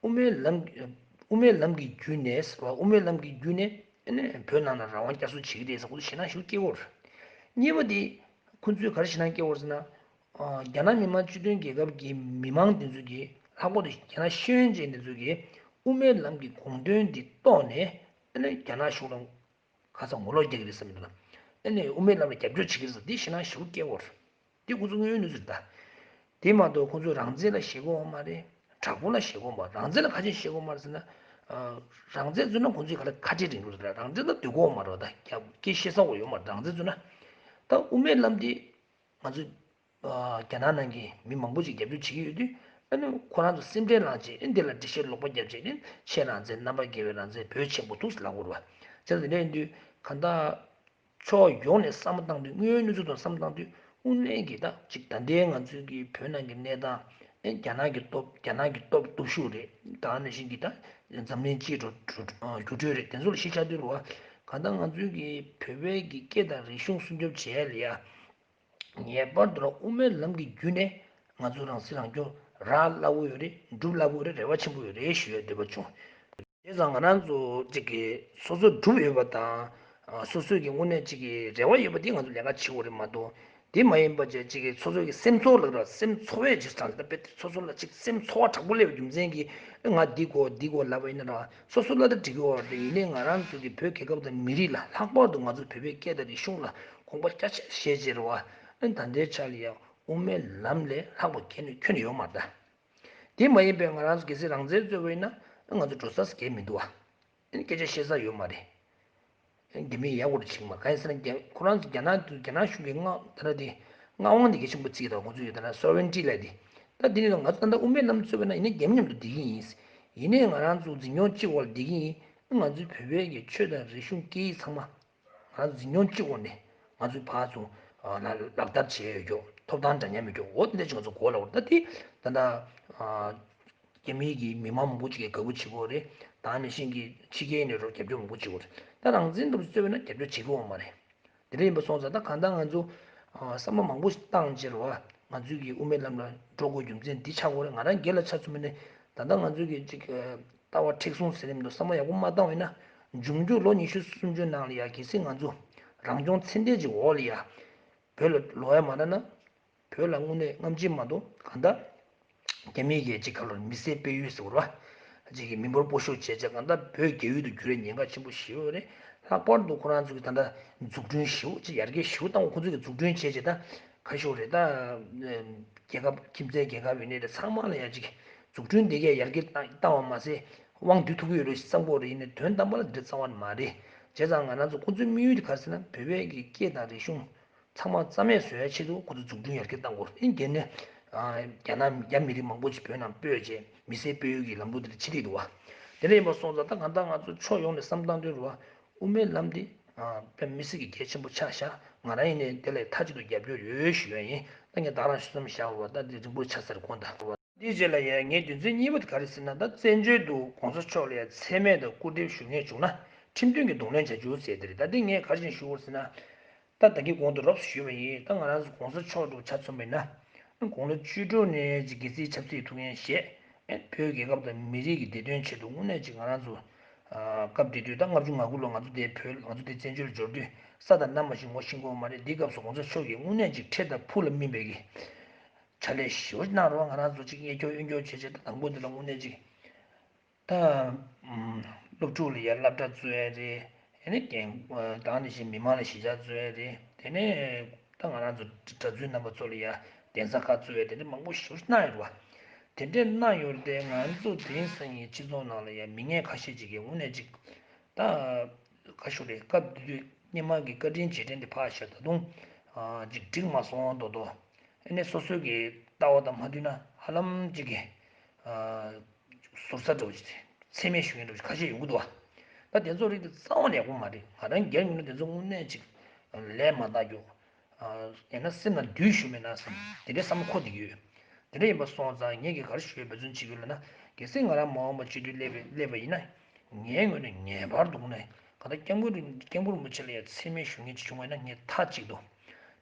དབུ་མའི་ལམ་དབུ་མའི་ལམ་གྱི་བརྒྱུད་ནས་ཟེར་བ་དབུ་མའི་ལམ་གྱི་བརྒྱུད་ནས་ཨ་ནི་བོད་ནང་ལ་རང་དབང་བསྐྱར་གསོ་བྱེད་ཀྱི་རེད་ཟེར་ཁོ་ཚོ་ཞེད་སྣང་ཞིག་སྐྱེ་གི་ཡོད་རེད། གཉིས་པ་དེ་ཁོ་ཚོས་ག་རེ་ཞེད་སྣང་སྐྱེ་གི་ཡོད་རེད་ཟེར་ན། རྒྱ་ནག་མི་དམངས་སྤྱི་མཐུན་རྒྱལ་ཁབ་ཀྱི་མི་མང་དེ་ཚོ་གིས་ལྷག་པར་དུ་རྒྱ་ནག་ཤེས་ཡོན་ཅན་དེ་ཚོ་གིས་དབུ་མའི་ལམ་གྱི་དགོངས་དོན་འདི་རྟོགས་ནས་ཨ་ནི་རྒྱ་ནག་གཞུང་ལ། ཁ་སང་ངོ་ལོག་རྒྱག་གི་རེད་བསམ་གྱི་འདུག་ན། ཨ་ནི་དབུ་མའི་ལམ་ལ་རྒྱབ་སྐྱོར་བྱེད་ཀྱི་རེད་བསམ་འདི་ཞེད་སྣང་ཞེ་པོ་སྐྱེ་བོར། འདི་ཁོ་ཚོ་དངོས་ཡོད་གནས་ཚུལ་རེད་ད། དེ་མ་གཏོགས་ཁོ་ཚོས་རང་བཙན་ལ་ཞེད་ཀྱི་ཡོད་མ་རེད། དྲག་པོ་ལ་ཞེད་ཀྱི་ཡོད་མ་རེད། རང་བཙན་ལ་ག་ཅིག་ཞེད་ཀྱི་ཡོད་མ་རེད་ཟེར་ན། རང་བཙན་བརྩོན་ན་ཁོ་ཚོས་ག་ལ་ཁ་བྲལ་རིང་ལུགས་རེད། རང་བཙན་ལ་འདོད་ཀྱི་ཡོད་མ་རེད་ད། རྒྱ་སྐད་བཤད་ས་འོ་ཡོད་མ་རེད། རང་བཙན་བརྩོན་ན། ད་དབུ་མའི་ལམ་འདི་ང་ཚོ། རྒྱ་ནག་ནང་གི་མི་མང་པོ་ཅིག་རྒྱབ་སྐྱོར་བྱེད་ཀྱི་ཡོད་དུས་ཨ་ནི་ཁོ་རང་ཚོ་སེམས་ཁྲལ་ལངས་བྱས་ཨ་ནི་འདི་ལ་འགྲེལ་བཤད་ལོག་པ་བརྒྱབ་བྱས་ཨ་ནི་ཆོས་རང་བཙན་རྣམ་པར་རྒྱལ་བའི་རང་བཙན་བོད་ཆེན་པོ་འདུག་ལབ་དགོས་རེད་བ། བྱས་ཙང་དེ་འདྲ་ཡིན་དུས་གང་ལྟར་ཕྱོགས་ཡོངས་ནས་བསམ་བློ་བཏང་དུས་དངོས་ཡོད་གནས་ཚུལ་དང་བསམ་བློ་བཏང་དུས་དངོས་གནས་ཀྱི་ད་ཅིག་ད་ལྟའི་ང་ཚོའི་གི་བོད་ནང་གི་གནས་སྟངས་ཨ་རྒྱ་ནག་གི་སྟོབས་རྒྱ་ནག་གི་སྟོབས་སྟོབས་ཤུགས་རེད། ད་ནང་བཞིན་གྱི་ད་འཛམ་གླིང་སྤྱིའི་འགྲོ་འགྲོ་འགྱུར་འགྲོས་རེད། དེ་ཚོ་ལ་གཞི་བཞག་དུས་རེད་བ། གང་ལྟར་ང་ཚོའི་གི་བོད་པའི་གི་སྐད་དང་རིག་གཞུང་སྲུང་སྐྱོབ་བྱེད་ཡ་ལ་ཡ། ངེས་པར་དུ་ར་དབུ་མའི་ལམ་གྱི་བརྒྱུད་ནས་ང་ཚོ་རང་སྲིད་རང་སྐྱོང་རག་སླ་བོ་ཡོད་རེད། འགྲུབ་སླ་བོ་ཡོད་རེད། རེ་བ་ཆེན་པོ་ཡོད་རེད་ཞུ་ཡ་འདོད་པ་བྱུང་། བྱས་ཙང་ང་རང་ཚོ་གཅིག་གི་སོ་སོ་སྒྲུབ་ཡོད་པ་དང་། སོ་སོའི་གི་དངོས་གནས་གཅིག་གི་རེ་བ་ཡོད་པ་དེ་ང་ཚོ་ལས་ཀ་བྱེད་དགོས་རེད་མ་གཏོགས། དེ་མ་ཡིན་པ་བྱས་གཅིག་གི་སོ་སོ་གི་སེམས་ཚོར་ལ་ར་སེམས་ཚོར་བའི་རྗེས་སུ་དྲངས་ཏེ་ད་དཔེ་སོ་སོ་ལ་གཅིག་སེམས་ཚོར་བ་དྲག་པོ་སླེབས་པའི་རྒྱུ་མཚན་གྱིས་ང་འདི་དགོས་འདི་དགོས་ལབ་པ་ཡིན་ན་ར་སོ་སོ་ལ་ད་འགྲིག་གི་ཡོད་རེད། ཡིན་ནའི་ང་རང་ཚོ་གི་བོད་རྒྱལ་ཁབ་དང་མི་རིགས་ལ་ལྷག་པར་དུ་ང་ཚོ་བོད་པའི་སྐད་དང་རིག་གཞུང་ལ་དགོངས་པ་རྒྱ་ཆེ་བཞེས་བྱས་རེད་བ། ཨ་ནི་ད་ལྟའི་ཆ་ལ་ཡང་དབུ་མའི་ལམ་ལས་ལྷག་པ་གལ་ནི་ཁྱོན་ནས་ཡོད་མ་རེད་ད། དེ་མ་ཡིན་པའི་ང་རང་ཚོ་གལ་སྲིད་རང་བཙན་རྩོད་པ་ཡིན་ན་ང་ཚོ་འགྲོ་ས་གལ་མི་འདུག་བ། ཨ་ནི་སྐད་ཆ་བཤད་ས་ཡོད་མ་རེད། ཨ་ནི་རྒྱ་མིས་ཡག་པོ་བྱེད་ཀྱི་མ་རེད། གང་ཡིན་ཟེར་ན་རྒྱ་ཁོ་རང་ཚོ་རྒྱ་ནག་དུ་རྒྱ་ནག་གཞུང་གི་མངའ་ད་ལྟ་དེ་མངའ་དབང་དེ་གལ་ཆེན་པོ་བརྩི་གི་འདུག་ཁོང་ཚོ་ཡོད་ད་ན་སོ་ཝེན་ཊི་ལབ་དེ། ད་དེ་ནི་ང་ཚོ་ད་ལྟ་དབུ་མའི་ལམ་རྩོད་པ་ཡིན་ན་ཡིན་ན་རྒྱ་མི་མཉམ་དུ་བསྡད་ཀྱི་ཡིན། ཡིན་ནའི་ང་རང་ཚོ་འཛིན་སྐྱོང་གཅིག་འོག་ལ་བསྡད་ཀྱི་ཡིན། ང་ཚོའི་བོད་པའི་གི་ཆོས་དང་རིག་གཞུང་སྐད་ཡིག་ཚང་མ། ང་ཚོ་འཛིན་སྐྱོང་གཅིག་འོག་ནས་ང་ཚོའི་ཕར་ཚུར་ལག་བསྟར་བྱས་ཡོད་ཀྱོག་ཐོབ་ཐང་འདྲ་མཉམ་ཡོད་ཀྱོག་འོ་དེ་འདྲ་ཅིག་ང་ཚོ་གོ་ལ་འོར་ད་དེ་ད་ལྟ་རྒྱ་མིའི་གི་མི་མང་མང་པོ་ཅིག་གིས་དགའ་པོ་བྱེད་ཀྱི་ཡོད་རེད། ད་ནང་བཞིན་གྱི་ཕྱི་རྒྱལ་ནས་རོགས་རྒྱབ་སྐྱོར་མང་པོ་བྱེད་ཀྱི་ཡོད་རེད། ད་རང་བཙན་འདྲ་པོ་རྩོད་པ་ན་རྒྱབ་སྐྱོར་བྱེད་ཀྱི་ཡོད་མ་རེད། དེ་འདྲ་ཡིན་པ་སོང་ཙང་ད་གང་ལྟར་ང་ཚོ་བསམ་བློ་མང་པོ་ཞིག་བཏང་བྱས་རོགས་ང་ཚོའི་གི་དབུ་མའི་ལམ་ལ་འགྲོ་དགོས་རྒྱུ་མཚན་འདི་ཆགས་ཀྱི་ཡོད་རེད། ང་རང་སྒེར་ལ་ཆ་མཚོན་པ་ནས་ད་ལྟ་ང་ཚོའི་གི་ཅིག་ལྟ་བ་མཁྲེགས་བཟུང་ཟེར་ནས་མི་འདུག་བསམ་བློ་ཡག་པོ་མ་བཏང་བ་ཡིན་ན། འབྱུང་འགྱུར་ལོ་ཉི་ཤུ་སུམ་ཅུ་ནང་ལ་ཡ་གལ་སྲིད་ང་ཚོ་རང་སྐྱོང་ཚད་ལྡན་ཅིག་འོག་ལ་ཡ་བོད་ལ་ལོག་ཡ་མ་རག་ན། བོད་ལ་དངོས་གནས་རྔམ་བརྗིད་མ་གཏོགས་གང་ལྟར་རྒྱ་མིའི་གི་ཅིག་ག་ལོར་མི་སེར་སྤེལ་ཡུལ་ཟེར་བ་རེད་བ། ཅིག་གི་མི་འབོར་སྤོ་བཤུག་བྱས་བྱས་གང་ལྟར་བོད་རྒྱ་ཡུལ་དུ་འགྱུར་བའི་ཉེན་ཁ་ཆེན་པོ་ཞེ་པོ་ཡོད་རེད། ལྷག་པར་དུ་ཁོ་རང་ཚོ་གི་ད་ལྟ་འཛུགས་སྐྲུན་ཞེ་པོ་ཅིག་ཡར་རྒྱས་ཞེ་པོ་བཏང་བ་ཁོ་ཚོ་གི་འཛུགས་སྐྲུན་བྱས་བྱས་ད་ཁ་ཤོར་རེད་ད། རྒྱལ་ཁབ་ཁྱིམ་མཚེས་རྒྱལ་ཁབ་ཡིན་ནའི་རེད། ཚང་མ་ལ་ཡ་ཅིག་འཛུགས་སྐྲུན་དེ་གས་ཡར་རྒྱས་བཏང་བ་མ་ཟད་དབང་སྡུད་ཐུབ་ཀྱི་ཡོད་རེད་བསམ་གྱི་ཡོད་རེད། ཡིན་ནའི་དོན་དམ་པ་ལ་འདི་རྩ་བ་ནས་མ་རེད། བྱས་ཙང་ང་རང་ཚོ་ཁོ་ཚོའི་དམིགས་ཡུལ་དེ་ག་རེ་ཟེར་ན་བོད་པའི་གི་སྐད་དང་རིག་གཞུང་ཚང་མ་རྩ་མེད་བཟོ་ཡ་ཆེད་དུ་ཁོ་ཚོ་འཛུགས་སྐྲུན་ཡར་རྒྱས་གཏང་དགོས། ཨིན་རྒྱ་ནི་རྒྱ་ནག་རྒྱ་མི་རིགས་མང་པོ་ཅིག་བོད་ནང་སྤོས་བྱས་མི་སེར་སྤེལ་ཡུལ་གྱི་ལམ་ལུགས་དེ་འདྲ་ཕྱིན་བསྡད་འདུག་བ། དེ་འདྲ་ཡིན་པ་སོང་ཙང་ད་གང་ལྟར་ང་ཚོ་ཕྱོགས་ཡོངས་ནས་བསམ་བཏང་དུས་རུ་བ་དབུ་མའི་ལམ་འདི་དཔེ་མི་སྲིད་ཀྱི་གལ་ཆེན་པོ་ཆགས་ཤག་ང་རང་ཡིན་ནའི་དེ་ལས་མཐའ་གཅིག་ཏུ་རྒྱབ་སྐྱོར་ཡོད་ཞུ་ཡ་ཡིན། ད་ངས་ད་རང་ཞུ་མཚམས་བཞག་རུ་བ་ད་འདི་རིང་པོ་ཆགས་ས་རེད་དགོངས་དག། འདིའི་རྗེས་ལ་ཡང་ངས་དོན་ཚན་གཉིས་པ་དེ་ག་རེ་ཟེར་ན། ད་བཙན་བྱོལ་དུ་གོང་ས་མཆོག་ལ་ཡང་མཚན་སྨད་དང་སྐུ་འདེབས་ཞུ་མཁན་བྱུང་ན་ཁྲིམས་མཐུན་གྱི་གདོང་ལེན་བྱ་རྒྱུ་ཟེར་དེ་རེད། ད་འདི་ངས་ག་རེ་བྱས་ནས་ཞུ་དགོས་ཟེར་ན། ད་ད་གིན་གོང་དུ་རོབ་ཞུས་པ་ཡིན། ད་ང་རང་ཚོ་གོང་ས་མཆོག་འདྲ་བོ་ཆ་མཚོན་པ་ཡིན་ན། དགུང་ལོ་བཅུ་དྲུག་ནས་ཅིག་རྒྱལ་སྲིད་ཆབ་སྲིད་ཐུགས་འགན་བཞེས། བོད་རྒྱལ་ཁབ་དང་མི་རིགས་ཀྱི་བདེ་དོན་ཆེད་དུ་དངོས་གནས་ཅིག་ང་རང་ཚོ། སྐབས་དེ་དུས་ད་ལྔ་བཅུ་ང་དགུ་ལོ་ང་ཚོ་དེ་བོད་ང་ཚོ་དེ་བཙན་བྱོལ་འབྱོར་དུས་ས་དང་གནམ་མ་ཤིང་མོ་ཤིང་གོང་མ་རེད། འདི་སྐབས་སུ་གོང་ས་མཆོག་གིས་དངོས་གནས་ཅིག་ཁྲེལ་དང་ཕུགས་ལ་སྨིན་པའི་གི་ཕྱག་ལས་ཞེ་པོ་གནང་རོགས། ང་རང་ཚོ་ཅིག་གཡས་འཁྱོག་གཡོན་འཁྱོག་བྱས་བྱས། ད་དང་པོ་དེ་ལ་དངོས་གནས་ཅིག་ད་སློབ་ཕྲུག་ལ་ཡ་སློབ་གྲྭ་བཙུགས་ཡ་རེད། ཨ་ནི་རྒན་ད་ནི་བཞིན་མི་མང་ལ་གཞིས་ཆགས་བཙུགས་ཡ་རེད། དེ་ནས་ད་ང་རང་ཚོ་གྲྭ་བཙུན་རྣམ་པ་ཚོ་ལ་ཡ་གདན་ས་ཁག་བཙུགས་ཡ་དེ་འདྲ་མང་པོ་ཞེ་པོ་གནང་ཡོད་རེད་བ། དེ་འདྲས་གནང་ཡོད་རེད་དེ། ང་ཚོ་དེང་སང་གི་སྤྱི་ཚོགས་ནང་ལ་ཡ་མི་ངན་ཁ་ཤས་ཅིག་གིས་དངོས་གནས་ཅིག་ད་ཁ་ཤོ་རེད། སྐབས་དེ་དུས་སྔོན་མ་གི་བཀའ་དྲིན་རྗེས་དྲན་དེ་ཕར་བཞག་ད་དུང་ཅིག་འགྲིག་མ་སོང་མདོག་མདོག་ཨ་ནི་སོ་སོའི་གི་ལྟ་བ་དང་མ་མཐུན་ན་ཧ་ལམ་ཅིག་གི་ཟུར་ཟ་འདྲ་བོ་ཅིག་མཚན་སྨད་ཞུ་མཁན་འདྲ་བོ་ཅིག་ཁ་ཤས་ཡོང་གི་འདུག་བ། ད་དེ་ཚོ་རིགས་དེ་རྩ་བ་ནས་ཡག་པོ་མ་རེད། ང་རང་སྒེར་ངོས་ནས་དེ་ཚོ་དངོས་གནས་ཅིག་ལས་མ་འདང་རྒྱུ། ཡང་ན་སེམས་ལ་འདུས་ཞུ་མེད་ན་བསམ། དེ་འདྲའི་བསམ་བློ་འཁོར་བསྡད་ཀྱི་ཡོད། དེ་འདྲ་ཡིན་པ་སོང་ཙང་ངས་ཀྱིས་ག་རེ་ཞུ་ཡས་འབད་བརྩོན་བྱེད་ཀྱི་ཡོད་ལབ་ན། གལ་སྲིད་ང་རང་མ་འོངས་པ་སྤྱི་འཐུས་སླེབས་པ་སླེབས་པ་ཡིན་ན། ངའི་ངོས་ནས་ངེས་པར་དུ་དངོས་གནས་གང་ལྟར་སྐྱབས་མགོན་རིན་སྐྱབས་མགོན་རིན་པོ་ཆེ་ལ་ཡང་མཚན་སྨད་ཞུ་མཁན་ཅིག་བྱུང་བ་ཡིན་ན། ངས་མཐའ་གཅིག་ཏུ་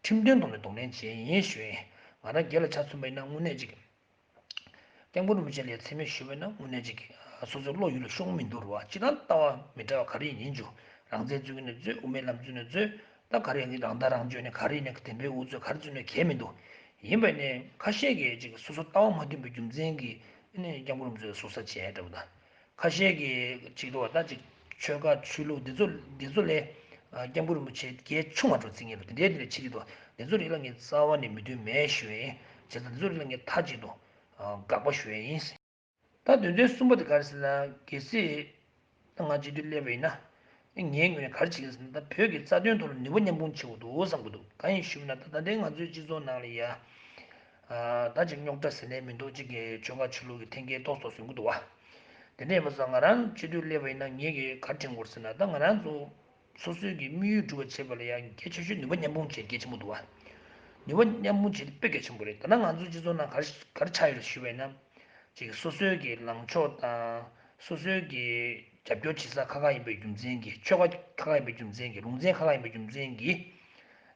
ཁྲིམས་དོན་ཐོག་ནས་གདོང་ལེན་བྱས་ཡིན་ཞུ་ཡིན། ང་རང་སྒེར་ལ་ཆ་མཚོན་པ་ཡིན་ན་དངོས་གནས་ཅིག་སྐྱབས་མགོན་རིན་པོ་ཆེ་ལ་མཚན་སྨད་ཞུས་པ་ཡིན་ན་དངོས་གནས་ཅིག་སོ་སོའི་བློ་ཡུལ་ལ་ཤོང་མི་འདུག་རེད་བ། སྤྱིར་བཏང་ལྟ་བ་མི་འདྲ་བ་ག་རེ་ཡིན་ཆོག་རང་བཙན་རྩོད་མཁན་ནས་རྩོད། དབུ་མའི་ལམ་རྩོད་ནས་རྩོད། ད་ག་རེ་ཡིན་རང་ལྟ་རང་སྤྱོད་ནས་ག་རེ་ཡིན་ནས་དེ་འདྲའི་འུ་ཚོས་ག་རེ་རྩོད་ནས་གལ་མི་འདུག་ཡིན་པ་ནས་ཁ་ཤས་ཀྱིས་ཅིག་སོ་སོ་ལྟ་བ་མ་མཐུན་པའི་རྒྱུ་མཚན་གྱིས་ནས་སྐྱབས་མགོན་རིན་པོ་ཆེ་ལ་ཟུར་ཟ་བྱས་འདྲ་བོ་དང་། ཁ་ཤས་ཀྱིས་ཅིག་འདུག་བ། ད་ཅིག་ཆོལ་ཁ་ཆོས་ལུགས་འདི་ཚོ་འདི་ཚོ་ལས་སྐྱབས་མགོན་རིན་པོ་ཆེ་གལ་ཆུང་བ་འདྲ་བོ་བརྩི་མཁན་འདུག་དེ་འདྲའི་དེ་ལས་ཕྱི་རིགས་འདུག་དེ་ཚོ་རིགས་ལ་ངས་རྩ་བ་ནས་མོས་མཐུན་མེད་ཞུ་ཡིན། བྱས་ཙང་དེ་ཚོ་རིགས་ལ་ངས་མཐའ་གཅིག་ཏུ་དགག་པ་ཞུ་ཡ་ཡིན། ད་དོན་ཚན་གསུམ་པ་དེ་ག་རེ་ཟེར་ན། གལ་སྲིད་ད་ང་སྤྱི་འཐུས་སླེབས་པ་ཡིན་ན། ངའི་ངོས་ནས་ག་རེ་བྱེད་ཀྱི་ཟེར་ན། ད་བོད་ཀྱི་རྩ་དོན་ཐོག་ལ་ནུས་པ་མཉམ་སྤུངས་བྱེད་དགོས་འདུག་བསམ་གྱི་འདུག་གང་ཡིན་ཞུས་ན། ད་ད་ལྟའི་ང་ཚོའི་སྤྱི་ཚོགས་ནང་ལ་ཡ། ད་ཅིག་རྙོག་དྲ་ཟེར་ནས་མི་འདུག་ཅིག་གི་ཆོལ་ཁ་ཆོས་ལུགས་ཀྱི་འཐེན་འཁྱེར་ཏོག་ཙམ་ཡོང་གི་འདུག་བ། དེ་འདྲ་ཡིན་པ་སོང་ང་རང་སྤྱི་འཐུས་སླེབས་པ་ཡིན་ན་ངས་ཀྱི་ག་རེ་དྲན་གྱི་ཡོད་ཟེར་ན། ད་ང་རང་ཚོ་སོ་སོའི་གི་དམིགས་ཡུལ་འགྲུབ་པ་བྱེད་པ་ལ་ཡང་གལ་ཆེ་ཤོས་ནུས་པ་མཉམ་སྤུངས་བྱེད་གལ་ཆེན་པོ་འདུག་བ། ནུས་པ་མཉམ་སྤུངས་བྱེད་དཔེ་གལ་ཆེན་པོ་རེད། ད་ལྟ་ང་ཚོའི་སྤྱི་ཚོགས་ནང་ག་རེ་ག་རེ་ཆགས་ཡོད་རེད་ཞུས་པ་ཡིན་ན། ཅིག་སོ་སོའི་གི་ལངས་ཕྱོགས་དང་སོ་སོའི་གི་རྒྱབ་སྐྱོར་བྱེད་ས་ཁག་ཁག་ཡིན་པའི་རྒྱུ་མཚན་གྱིས། ཆོལ་ཁ་ཁག་ཁག་ཡིན་པའི་རྒྱུ་མཚན་གྱིས། ལུང་ཚན་ཁག་ཁག་ཡིན་པའི་རྒྱུ་མཚན་གྱིས།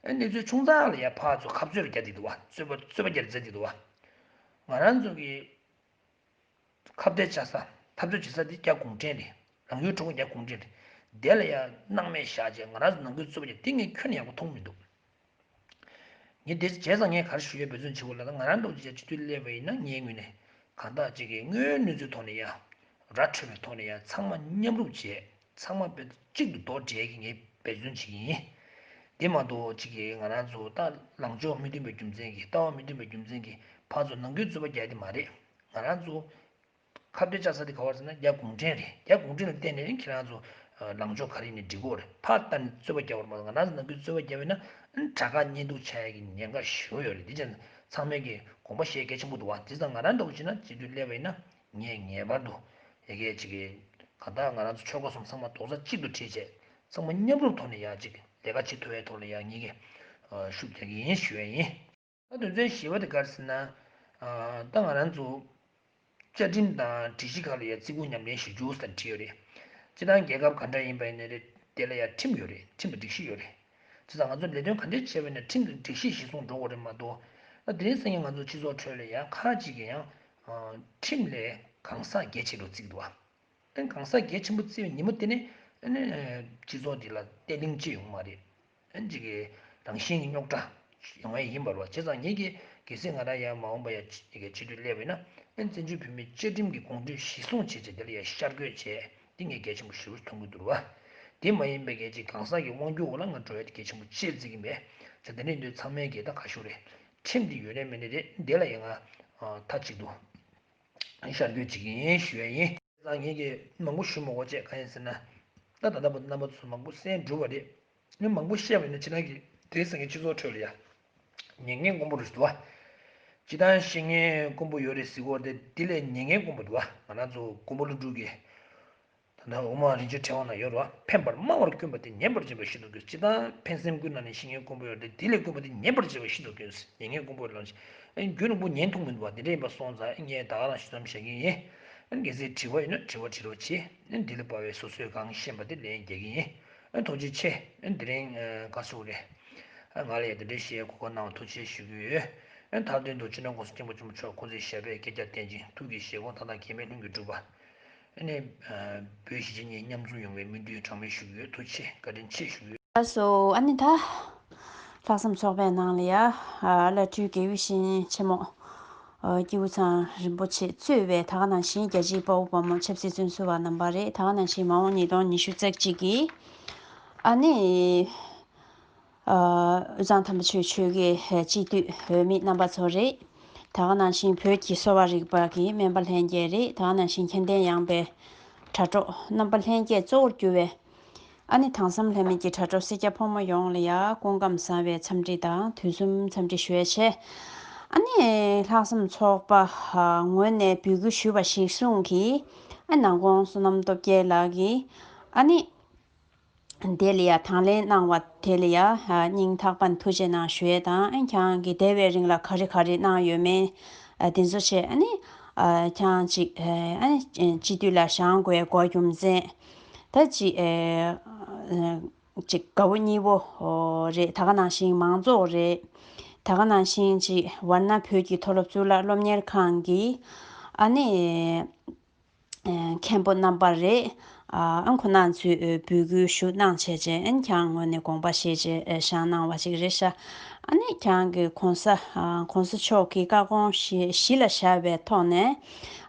ཨ་གནས་ཚུལ་ཆུང་ཙག་ལ་ཡ་ཕར་ཚུར་ཁ་རྩོད་རྒྱག་བསྡད་འདུག་བ། རྩོད་པ་རྩོད་པ་རྒྱག་མཛད་བསྡད་འདུག་བ། ང་རང་ཚོ་གི་ཁ་གཏད་བཅག་ས། འཐབ་རྩོད་བྱེད་ས་དེ་རྒྱ་གུང་ཁྲན་རེད། རང་ཡུལ་གྲོགས་པོ་རྒྱ་གུང་ཁྲན་རེད། དེ་ལ་ཡ་སྣང་མེད་བཞག་བྱས་ང་རང་ཚོ་ནང་ཁུལ་རྩོད་པ་རྒྱག་དེ་ངས་ཁྱོན་ནས་ཡག་པོ་མཐོང་མི་འདུག་ངས་དེ་བྱས་ཙང་ངས་ག་རེ་ཞུ་ཡས་འབད་བརྩོན་བྱེད་དགོས་ལབ་ན། ང་རང་འདྲ་བོ་ཅིག་སྤྱི་འཐུས་སླེབས་པ་ཡིན་ན་ངའི་ངོས་ནས་གང་ལྟར་ཅིག་གི་དངོས་ཡོད་གནས་ཚུལ་ཐོག་ནས་ཡ། ར་འཕྲོད་པའི་ཐོག་ནས་ཡ་ཚང་མ་མཉམ་རུབ་བྱས། ཚང་མ་དཔེ་གཅིག་ཏུ་རྡོག་སྒྲིལ་གྱི་ངས་འབད་བརྩོན་བྱེད་ཀྱི་ཡིན། དེ་མ་གཏོགས་ཅིག་གི་ང་རང་ཚོ་ད་ལངས་ཕྱོགས་མི་མཐུན་པའི་རྒྱུ་མཚན་གྱིས། ལྟ་བ་མི་མཐུན་པའི་རྒྱུ་མཚན་གྱིས་ཕར་ཚུར་ནང་ཁུལ་རྩོད་པ་རྒྱག་ཡ་དེ་མ་རེད། ང་རང་ཚོ་ཁ་གཏད་བཅག་ས་དེ་ག་བར་ཟེར་ན་རྒྱ་གུང་ཁྲན་རེད། རྒྱ་གུང་ཁྲན་ལ་བརྟེན་ནས་ཁྱེད་རང་ཚོ་ལངས་ཕྱོགས་ག་རེ་ཡིན་ནའི་འགྲིག་གི་རེད། ཕར་ལྟ་ནས་རྩོད་པ་རྒྱག་པ་རེད་མ་གཏོགས། ང་རང་ཚོ་ནང་ཁུལ་རྩོད་པ་རྒྱག་པ་ཡིན་ན་དགྲ་དགའ་གཉེན་སྡུག་ཆགས་ཡ་གི་ཉེན་ཁ་ཞེ་པོ་ཡོད་རེད། དེ་ཅན་ཚང་མས་ཀྱི་དགོངས་པ་བཞེས་གལ་ཆེན་པོ་འདུག་བ། དེ་ཙང་ང་རང་འདྲ་བོ་བྱས་ན་སྤྱི་འཐུས་སླེབས་པ་ཡིན་ན་ངས་ངེས་པར་དུ་ཡ་གི་ཅིག་གི་གང་ལྟར་ང་རང་ཚོ་ཆོལ་ཁ་གསུམ་ཚང་མ་རྡོག་རྩ་གཅིག་ཏུ་སྒྲིལ་བྱས། ཚང་མ་མཉམ་རུབ་ཐོག་ནས་ཡ་ཅིག་ལས་ཀ་བྱེད་ཐུབ་པའི་ཐོག་ལ་ཡ་ངེད་ཀྱིས་ཤུགས་རྒྱག་གི་ཡིན་ཞུ་ཡ་ཡིན། ད་དོན་ཚན་བཞི་པ་དེ་ག་རེ་ཟེར་ན། ད་ང་རང་ཚོ་བཅའ་ཁྲིམས་དང་སྒྲིག་གཞི་ཁག་ལ་ཡ་བརྩི་བཀུར་ཉམས་ལེན་ཞུ་རྒྱུ་ཟེར་བྲིས་ཡོད་རེད། སྤྱིར་བཏང་རྒྱལ་ཁབ་ག་འདྲ་ཡིན་པ་ཡིན་ནའི་རེད། དེ་ལ་ཡ་ཁྲིམས་ཡོད་རེད། ཁྲིམས་དང་སྒྲིག་གཞི་ཡོད་རེད། བྱས་ཙང་ང་ཚོ་ལས་དོན་ག་འདྲ་བྱས་པ་ཡིན་ན་ཁྲིམས་དང་སྒྲིག་གཞི་གཞིར་བཟུང་འགྲོ་དགོས་རེད་མ་གཏོགས། ད་དེ་རིང་སང་ཉིན་ང་ཚོ་སྤྱི་ཚོགས་ཁྲོད་ལ་ཡ་ཁ་ཅིག་གིས་ཡང་ཁྲིམས་ལས་གང་ཟག་གལ་ཆེ་རུ་བརྩི་གི་འདུག་བ། ཨན་གང་ཟག་གལ་ཆེན་པོ་བརྩི་བའི་ཉིན་མོ་དེ་ནི་ཨ་ནི་སྤྱི་ཚོགས་འདི་ལ་བརྟན་ལྷིང་ཅི་ཡོང་མ་རེད། ཨན་ཅིག་གི་རང་བཞིན་གྱི་རྙོག་དྲ་ཡོང་ཡ་ཡིན་པ་རེད་བ། བྱས་ཙང་ངེད་ཀྱིས་གལ་སྲིད་ང་རང་ཡང་མ་འོངས་པ་ཡ་ཅིག་གི་སྤྱི་འཐུས་སླེབས་པ་ཡིན་ན། ཨན་བཙན་བྱོལ་བོད་མིའི་བཅའ་ཁྲིམས་ཀྱི་དགོངས་དོན་གཞིར་བཟུང་བྱས་བྱས་དེ་ལ་ཡ་ཤར་བསྐྱོད་བྱས། འདི་ངས་གལ་ཆེན་པོ་ཞེ་པོ་མཐོང་གི་འདུག་རེད་བ། དེ་མ་ཡིན་པའི་གལ་ཆེ་གང་ཟག་གི་དབང་སྒྱུར་འོག་ལ་ང་འགྲོ་ཡ་དེ་གལ་ཆེན་པོ་ཅི་བརྩི་གི་མེད། བྱས་དེ་འདྲ་ཡིན་དུས་ཚང་མས་གལ་ད་ག་ཞུ་རེད། ཁྲིམས་འདི་ཡོད་རེད་མེད་རེད། འདི་ལ་ཡ་ང་མཐའ་གཅིག་ཏུ་ཤར་བསྐྱོད་བྱེད་ཀྱི་ཡིན་ཞུ་ཡ་ཡིན། ད་ངེད་ཀྱིས་མང་པོ་ཞུ་མི་དགོས་བྱས། གང་ཡིན་ཟེར་ན། ད་ད་ལྟ་བར་དུ་རྣམ་པ་ཚོས་མང་པོ་གསན་གྲུབ་པ་རེད། ངས་མང་པོ་བཤད་པ་ཡིན་ན་ཁྱེད་རང་གིས་དེ་སང་གི་སྤྱི་ཚོགས་ཁྲོད་ལ་ཡ་ཉན་མཁན་དཀོན་པོ་རེད་འདུག་བ། སྤྱིར་བཏང་ཤེས་མཁན་དཀོན་པོ་ཡོད་རེད་ཟེར་གྱི་ཡོད་རེད་དེ། འདི་ལས་ཉན་མཁན་དཀོན་པོ་འདུག་བ། ང་རང་ཚོ་དཀོན་པོ་ལོ་དྲུག་གི་ད་ལྟ་དབུ་མ་རིན་ཆེན་ཕྲེང་བ་ན་ཡོད་རེད་བ། ཕན་པར་སྨྲ་བར་དཀོན་པ་དེ། ཉན་པར་བྱེད་པ་ཤིན་ཏུ་དཀོན། སྤྱིར་བཏང་ཕན་སེམས་ཀུན་ན་ནི་ཤེས་མཁན་དཀོན་པོ་ཡོད་རེད་དེ། དེ་ལས་དཀོན་པ་དེ་ཉན་པར་བྱེད་པ་ཤིན་ཏུ་དཀོན། ཉན་མཁན་དཀོན་པོ་ལ་ཨ་ནི་རྒྱུན་རིང་པོ་ཉན་ཐུབ་མི་འདུག་བ། དེ་འདྲ་ཡིན་པ་སོང་ཙང་ངས་ད་ག་རང་ཞུ་མཚམས་བཞག་གི་ཡིན། ཨ་ནི་གལ་སྲིད་དྲི་བ་ཡོད་ན་དྲི་བ་དྲི་རོགས་བྱེད། ཨ་ནི་འདི་ལ་དཔག་པའི་སོ་སོས་གང་ཤེས་པ་དེ་ལན་རྒྱག་གི་ཡིན། ཨ་ནི་ཐུགས་རྗེ་ཆེ། ཨ་ནི་དེ་རིང་ཨ་ག་ཟེར་དགོས་རེད། ང་ལ་ཡང་དེ་འདྲའི་བཤད་གོ་སྐབས་གནང་བ་ཐུགས་རྗེ་ཆེ་ཞུ་གི་ཡོད། མཐའ་དོན་དུ་སྤྱི་ནོར་༸གོང་ས་༸སྐྱབས་མགོན་ཆེན་པོ་མཆོག་སྐུ་ཚེ་ཞབས་པད་བསྐལ་བརྒྱར་བརྟན་ཅིང་ཐུགས་ཀྱི་བཞེད་དགོངས་མཐའ་དག་གེགས་མེད་ལྷུན་གྱིས་གྲུབ་པ། ཨ་ནི། བོད་གཞིས་བྱེས་གཉིས་མཉམ་འཛོམས་ཡོང་བའི་སྨོན་འདུན་གྲངས་མེད་ཞུ་གི་ཡོད། ཐུགས་རྗེ་ཆེ། བཀའ་དྲིན་ཆེ་ཞུ་གི་ཡོད། ལགས་སོ། ཨ་ནི་ད། ལྷག་བསམ་ཚོགས་པའི་ནང་ལ་ཡ། བླ་སྤྲུལ་དགེ་བའི་བཤེས་གཉེན་ཆེན་མོ། སྐྱེས་བུ་ཚང་རིན་པོ་ཆེ་གཙོས་པའི་ད་ག་ནང་བཞིན་རྒྱལ་གཅེས་དཔའ་བོ་དཔའ་མོ་ཆབ་སྲིད་བཙོན་ཟུར་བ་རྣམ་པ་རེད། ད་ག་ནང་བཞིན་མ་འོངས་ཉིས་སྟོང་ཉི་ཤུ་རྩ་གཅིག་གི། ཨ་ནི། དབུས་གཙང་དམ་པ་ཆོས་ཆོས་དགེ་སྤྱི་འཐུས་འོས་མི་རྣམ་པ་ཚོ་རེད། ད་ག་ནང་བཞིན་བོད་ཀྱི་གསོ་བ་རིག་པ་གི་སྨན་པ་ལྷན་རྒྱས་རེད། ད་ག་ནང་བཞིན་མཁྱེན་ལྡན་ཡངས་པའི་དྲ་གྲོགས་རྣམ་པ་ལྷན་རྒྱས་གཙོ་བོར་གྱུར་བའི། ཨ་ནི་དྭངས་བསམ་ལྷད་མེད་ཀྱི་དྲ་གྲོགས་སེར་སྐྱ་ཕོ་མོ་ཡོངས་ལ་ཡ་སྐུ་ཁམས་བཟང་བའི་འཚམས་འདྲི་དང་དུས་གསུམ་འཚམས་འདྲི་ཞུ་ཡ་ཆེ། ཨ་ནི་ལྷག་བསམ་ཚོགས་པ་ངོས་ནས་འབོད་སྐུལ་ཞུས་པ་གཞིར་བཟུང་གིས། ཨ་ནང་ཁོང་བསོད་ནམས་སྟོབས་རྒྱལ་ལགས་ཀྱིས། ཨ་ནི། དེ་ལ་ཡ་དང་ལེན་གནང་བ་དེ་ལ་ཡ་སྙིང་ཐག་པ་ནས་ཐུགས་རྗེ་གནང་ཞུ་ཡས་དང་། ཨ་ཁྱེད་རང་གིས་འདས་པའི་རིང་ལ་ག་རེ་ག་རེ་གནང་ཡོད་མེད་དེ་ཚོ་བྱས། ཨ་ནི་ཁྱེད་རང་ཅིག་ཨ་ནི་སྤྱི་འཐུས་ལ་བཞེངས་དགོས་དགོས་རྒྱུ་མཚན། ད་ཅིག་ཅིག་དགའ་བོ་གཉིད་བོ་རེད། ད་ག་ནང་བཞིན་མང་ཚོགས་རེད། ད་ག་ནང་བཞིན་ཅིག་ཝཱ་ར་ཎ་བོད་ཀྱི་མཐོ་སློབ་གཙུག་ལག་སློབ་གཉེར་ཁང་གི་ཨ་ནི། མཁན་པོ་རྣམ་པ་རེད། ཨ་ཁོང་རྣམ་ཚོས་འབོད་སྐུལ་ཞུ་གནང་བྱས་རྗེས། ཨ་ཁྱེད་རང་ངོས་ནས་དགོངས་པ་བཞེས་རྗེས་བཞེངས་གནང་བ་ཞིག་རེད་ཤག་ཨ་ནི་ཁྱེད་རང་གི་གོང་ས་ཨ་གོང་ས་མཆོག་གི་བཀའ་དགོངས་གཞི་གཞི་ལ་བཞག་པའི་ཐོག་ནས།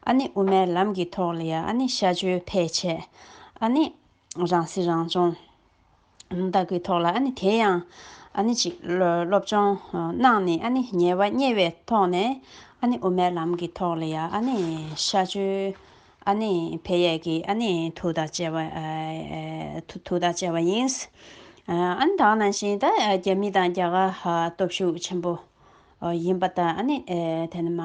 ཨ་ནི་དབུ་མའི་ལམ་གྱི་ཐོག་ལ་ཡ་ཨ་ནི་ཤར་བསྐྱོད་ཕེབས་བྱས། ཨ་ནི་རང་སྲིད་རང་སྐྱོང་ལྟ་སྐུལ་ཐོག་ལ། ཨ་ནི་དེ་ཡང་ཨ་ནི་ཅིག་སློབ་སློབ་སྦྱོང་གནང་ནས། ཨ་ནི་ཉེས་པ་རྙེད་པའི་ཐོག་ནས། ཨ་ནི་དབུ་མའི་ལམ་གྱི་ཐོག་ལ་ཡ་ཨ་ནི་ཤར་བསྐྱོད་ཨ་ནི་ཕེབས་ཡས་ཀྱི་ཨ་ནི་ཐུགས་ཐག་བཅད་པ། ཨ་ཐུགས་ཐུགས་ཐག་བཅད་པ་ཡིན། ཨ་ནི་ད་ག་ནང་བཞིན་ད་རྒྱ་མི་དང་རྒྱ་གར་སྟོབས་ཤུགས་ཆེན་པོ་ཡིན་པ་དང་། ཨ་ནི་དེ་ནས་མ་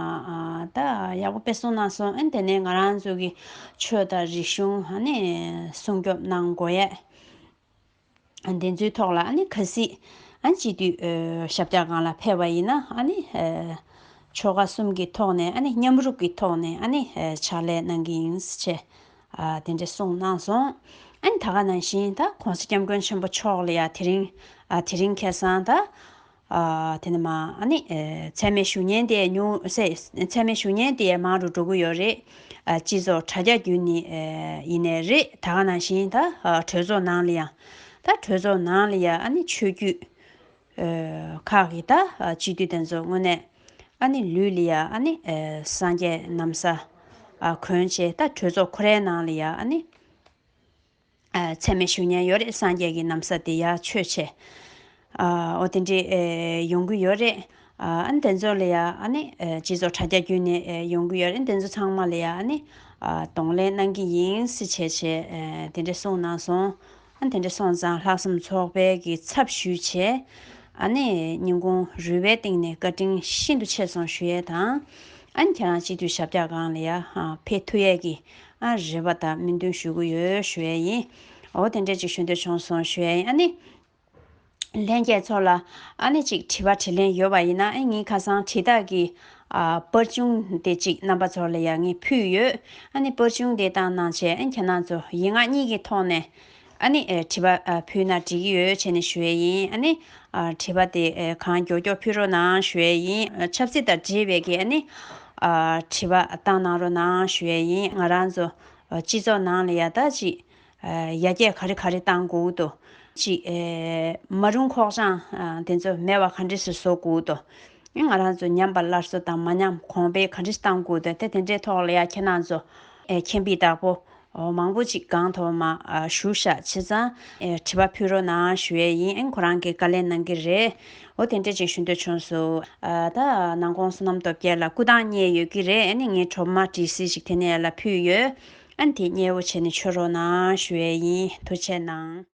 ད་ཡག་པོ་དཔེ་གསུངས་གནང་སོང་། ཨ་ནི་དེ་ནས་ང་རང་ཚོ་གི་ཆོས་དང་རིག་གཞུང་ཨ་ནི་སྲུང་སྐྱོབ་གནང་དགོས་ཡས། དེ་ཚོའི་ཐོག་ལ་ཨ་ནི་གལ་སྲིད་ཨ་ནི་སྤྱི་འཐུས་ཨ་ཞབས་བཀྱག་སྒང་ལ་ཕེབས་པ་ཡིན་ན། ཨ་ནི་ཨ་ཆོལ་ཁ་གསུམ་གྱི་ཐོག་ནས་ཨ་ནི་མཉམ་རུབ་ཀྱི་ཐོག་ནས་ཨ་ནི་ཨ་ཕྱག་ལས་གནང་གི་ཡིན་ཟེར་བྱས་ཨ་དེ་འདྲ་གསུངས་གནང་སོང་། ཨ་ནི་ད་ག་ནང་བཞིན་ད་གོང་ས་སྐྱབས་མགོན་ཆེན་པོ་མཆོག་ལ་ཡ་དེ་རིང་ཨ་དེ་རིང་ཁ་སང་ད་ཨ་དེ་ནས་མ་ཨ་ནི་ཨ་མཚན་སྨད་ཞུ་མཁན་དེ་ཉུང་ཟད། མཚན་སྨད་ཞུ་མཁན་དེ་མང་རུ་འགྲོ་གི་ཡོད་རེད། ཨ་སྤྱི་ཚོགས་དྲ་རྒྱ་བརྒྱུད་ནས་ཨ་ཡིན་ནའི་རེད། ད་ག་ནང་བཞིན་ད་ཨ་གྲོས་ཚོགས་ནང་ལ་ཡང་། ད་གྲོས་ཚོགས་ནང་ལ་ཡང་ཨ་ནི་ཆོས་བརྒྱུད་ཨ་ཁག་གི་ད་ཨ་སྤྱི་འཐུས་དེ་ཚོ་དངོས་གནས་ཨ་ནི་ལུས་ལ་ཡང་ཨ་ནི་ཨ་སངས་རྒྱས་ན་བཟའ་ཨ་གོན་བྱས། ད་གྲོས་ཚོགས་ཁོ་རའི་ནང་ལ་ཡང་ཨ་ནི་ཨ་མཚན་སྨད་ཞུ་མཁན་ཡོད་རེད། སངས་རྒྱས་ཀྱི་ན་བཟའ་དེ་ཡར་མཆོད་བྱས། ཨ་འོ་དེ་འདྲས་ཨེ་ཡོང་གི་ཡོད་རེད། ཨ་ཨ་ནི་དེ་ཚོ་ལ་ཡ་ཨ་ནི་ཨེ་སྤྱི་ཚོགས་དྲ་རྒྱ་བརྒྱུད་ནས་ཨེ་ཡོང་གི་ཡོད་རེད། དེ་ཚོ་ཚང་མ་ལ་ཡ་ཨ་ནི་ཨ་གདོང་ལེན་གནང་གི་ཡིན་ཟེར་བྱས་བྱས་ཨེ་དེ་འདྲས་གསུངས་གནང་སོང་། ཨ་ནི་དེ་འདྲས་སོང་ཙང་ལྷག་བསམ་ཚོགས་པའི་གི་ཚབ་ཞུས་བྱས། ཨ་ནི་སྙིང་ཁུང་རུས་པའི་གཏིང་ནས་བཀའ་དྲིན་ཤིན་ཏུ་ཆེ་སོང་ཞུ་ཡས་དང་། ཨ་ནི་ཁྱེད་རང་སྤྱི་འཐུས་ཞབས་བཀྱག་སྒང་ལ་ཡ་ཨ་ཕེབས་ཐུབ་ཡས་ཀྱི་ཨ་རེ་བ་དང་སྨོན་འདུན་ཞུ་གི་ཡོད་ཞུ་ཡས་ཡིན། འོ་དེ་འདྲས་ཅིག་ཞུ་འདོད་བྱུང་སོང་ཞུ་ཡས་ཡིན། ཨ་ནི་ལྷན་རྒྱས་ཚོ་ལ་ཨ་ནི་ཅིག་དྲི་བ་དྲིས་ལན་ཡོད་པ་ཡིན་ན། ཨ་ངས་ཁ་སང་དྲི་རྟགས་ཀྱི་ཨ་པར་ཆུང་དེ་ཅིག་རྣམ་པ་ཚོ་ལ་ཡ་ངས་ཕུལ་ཡོད། ཨ་ནི་པར་ཆུང་དེ་བཏང་གནང་བྱས། ཨ་ཁྱེད་རང་ཚོ་ཡིག་ངག་གཉིས་ཀྱི་ཐོག་ནས་ཨ་ནི་ཨེ་དྲི་བ་ཨ་ཕུལ་ན་འགྲིག་གི་ཡོད་བྱས་ནས་ཞུ་ཡས་ཡིན། ཨ་ནི་ཨ་དྲི་བ་དེ་ཨེ་གང་མགྱོགས་མགྱོགས་ཕུལ་རོགས་གནང་ཞུ་ཡས་ཡིན། ཨ་ཆབ་སྲིད་དང་འབྲེལ་བའི་གི་ཨ་ནི་ཨ་དྲི་བ་བཏང་གནང་རོགས་གནང་ཞུ་ཡས་ཡིན། ང་རང་ཚོ་ཨ་སྤྱི་ཚོགས་ནང་ལ་ཡ་ད་ཅིག་ཨ་ཡར་རྒྱས་ག་རེ་ག་རེ་བཏང་དགོས་འདུག་ཅིག་ཨེ་མ་རུངས་ཁོག་བཅངས་ཨ་དེ་ཚོ་མེད་པ་ག་འདྲས་སེ་བཟོ་དགོས་འདུག་ཨེ་ང་རང་ཚོ་ཉམས་པ་སླར་གསོ་དང་མ་ཉམས་གོང་འཕེལ་ག་འདྲས་བཏང་དགོས་འདུག་དེ་དེ་འདྲའི་ཐོག་ལ་ཡ་ཁྱེད་རང་ཚོ་ཨེ་མཁྱེན་པའི་བདག་པོ་ཨོ་མང་པོ་ཅིག་གང་ཐོབ་མ་ཨ་ཞུ་ཤག་བྱས་ཙང་ཨེ་དྲི་བ་ཕུལ་རོགས་གནང་ཞུ་ཡས་ཡིན། ཨེ་ཁོ་རང་གིས་བཀའ་ལན་གནང་གི་རེད། འོ་དེ་འདྲ་ཅིག་ཞུ་འདོད་བྱུང་སོང་། ཨ་ད་ནང་ཁོང་བསོད་ནམས་སྟོབས་རྒྱལ་ལགས་སྐུ་ཐང་རྙེད་ཡོད་ཀྱི་རེད། ཨ་ནི་ངས་གྲོགས་མོ་དྲི་སི་ཞིག་དེ་ནས་ལ་ཕུལ་ཡོད། ཨ་ནི་དེ་མཉེས་པོ་བྱས་ནས་མཆོད་རོགས་གནང་ཞུ་ཡས་ཡིན། ཐུགས་རྗེ་གནང་།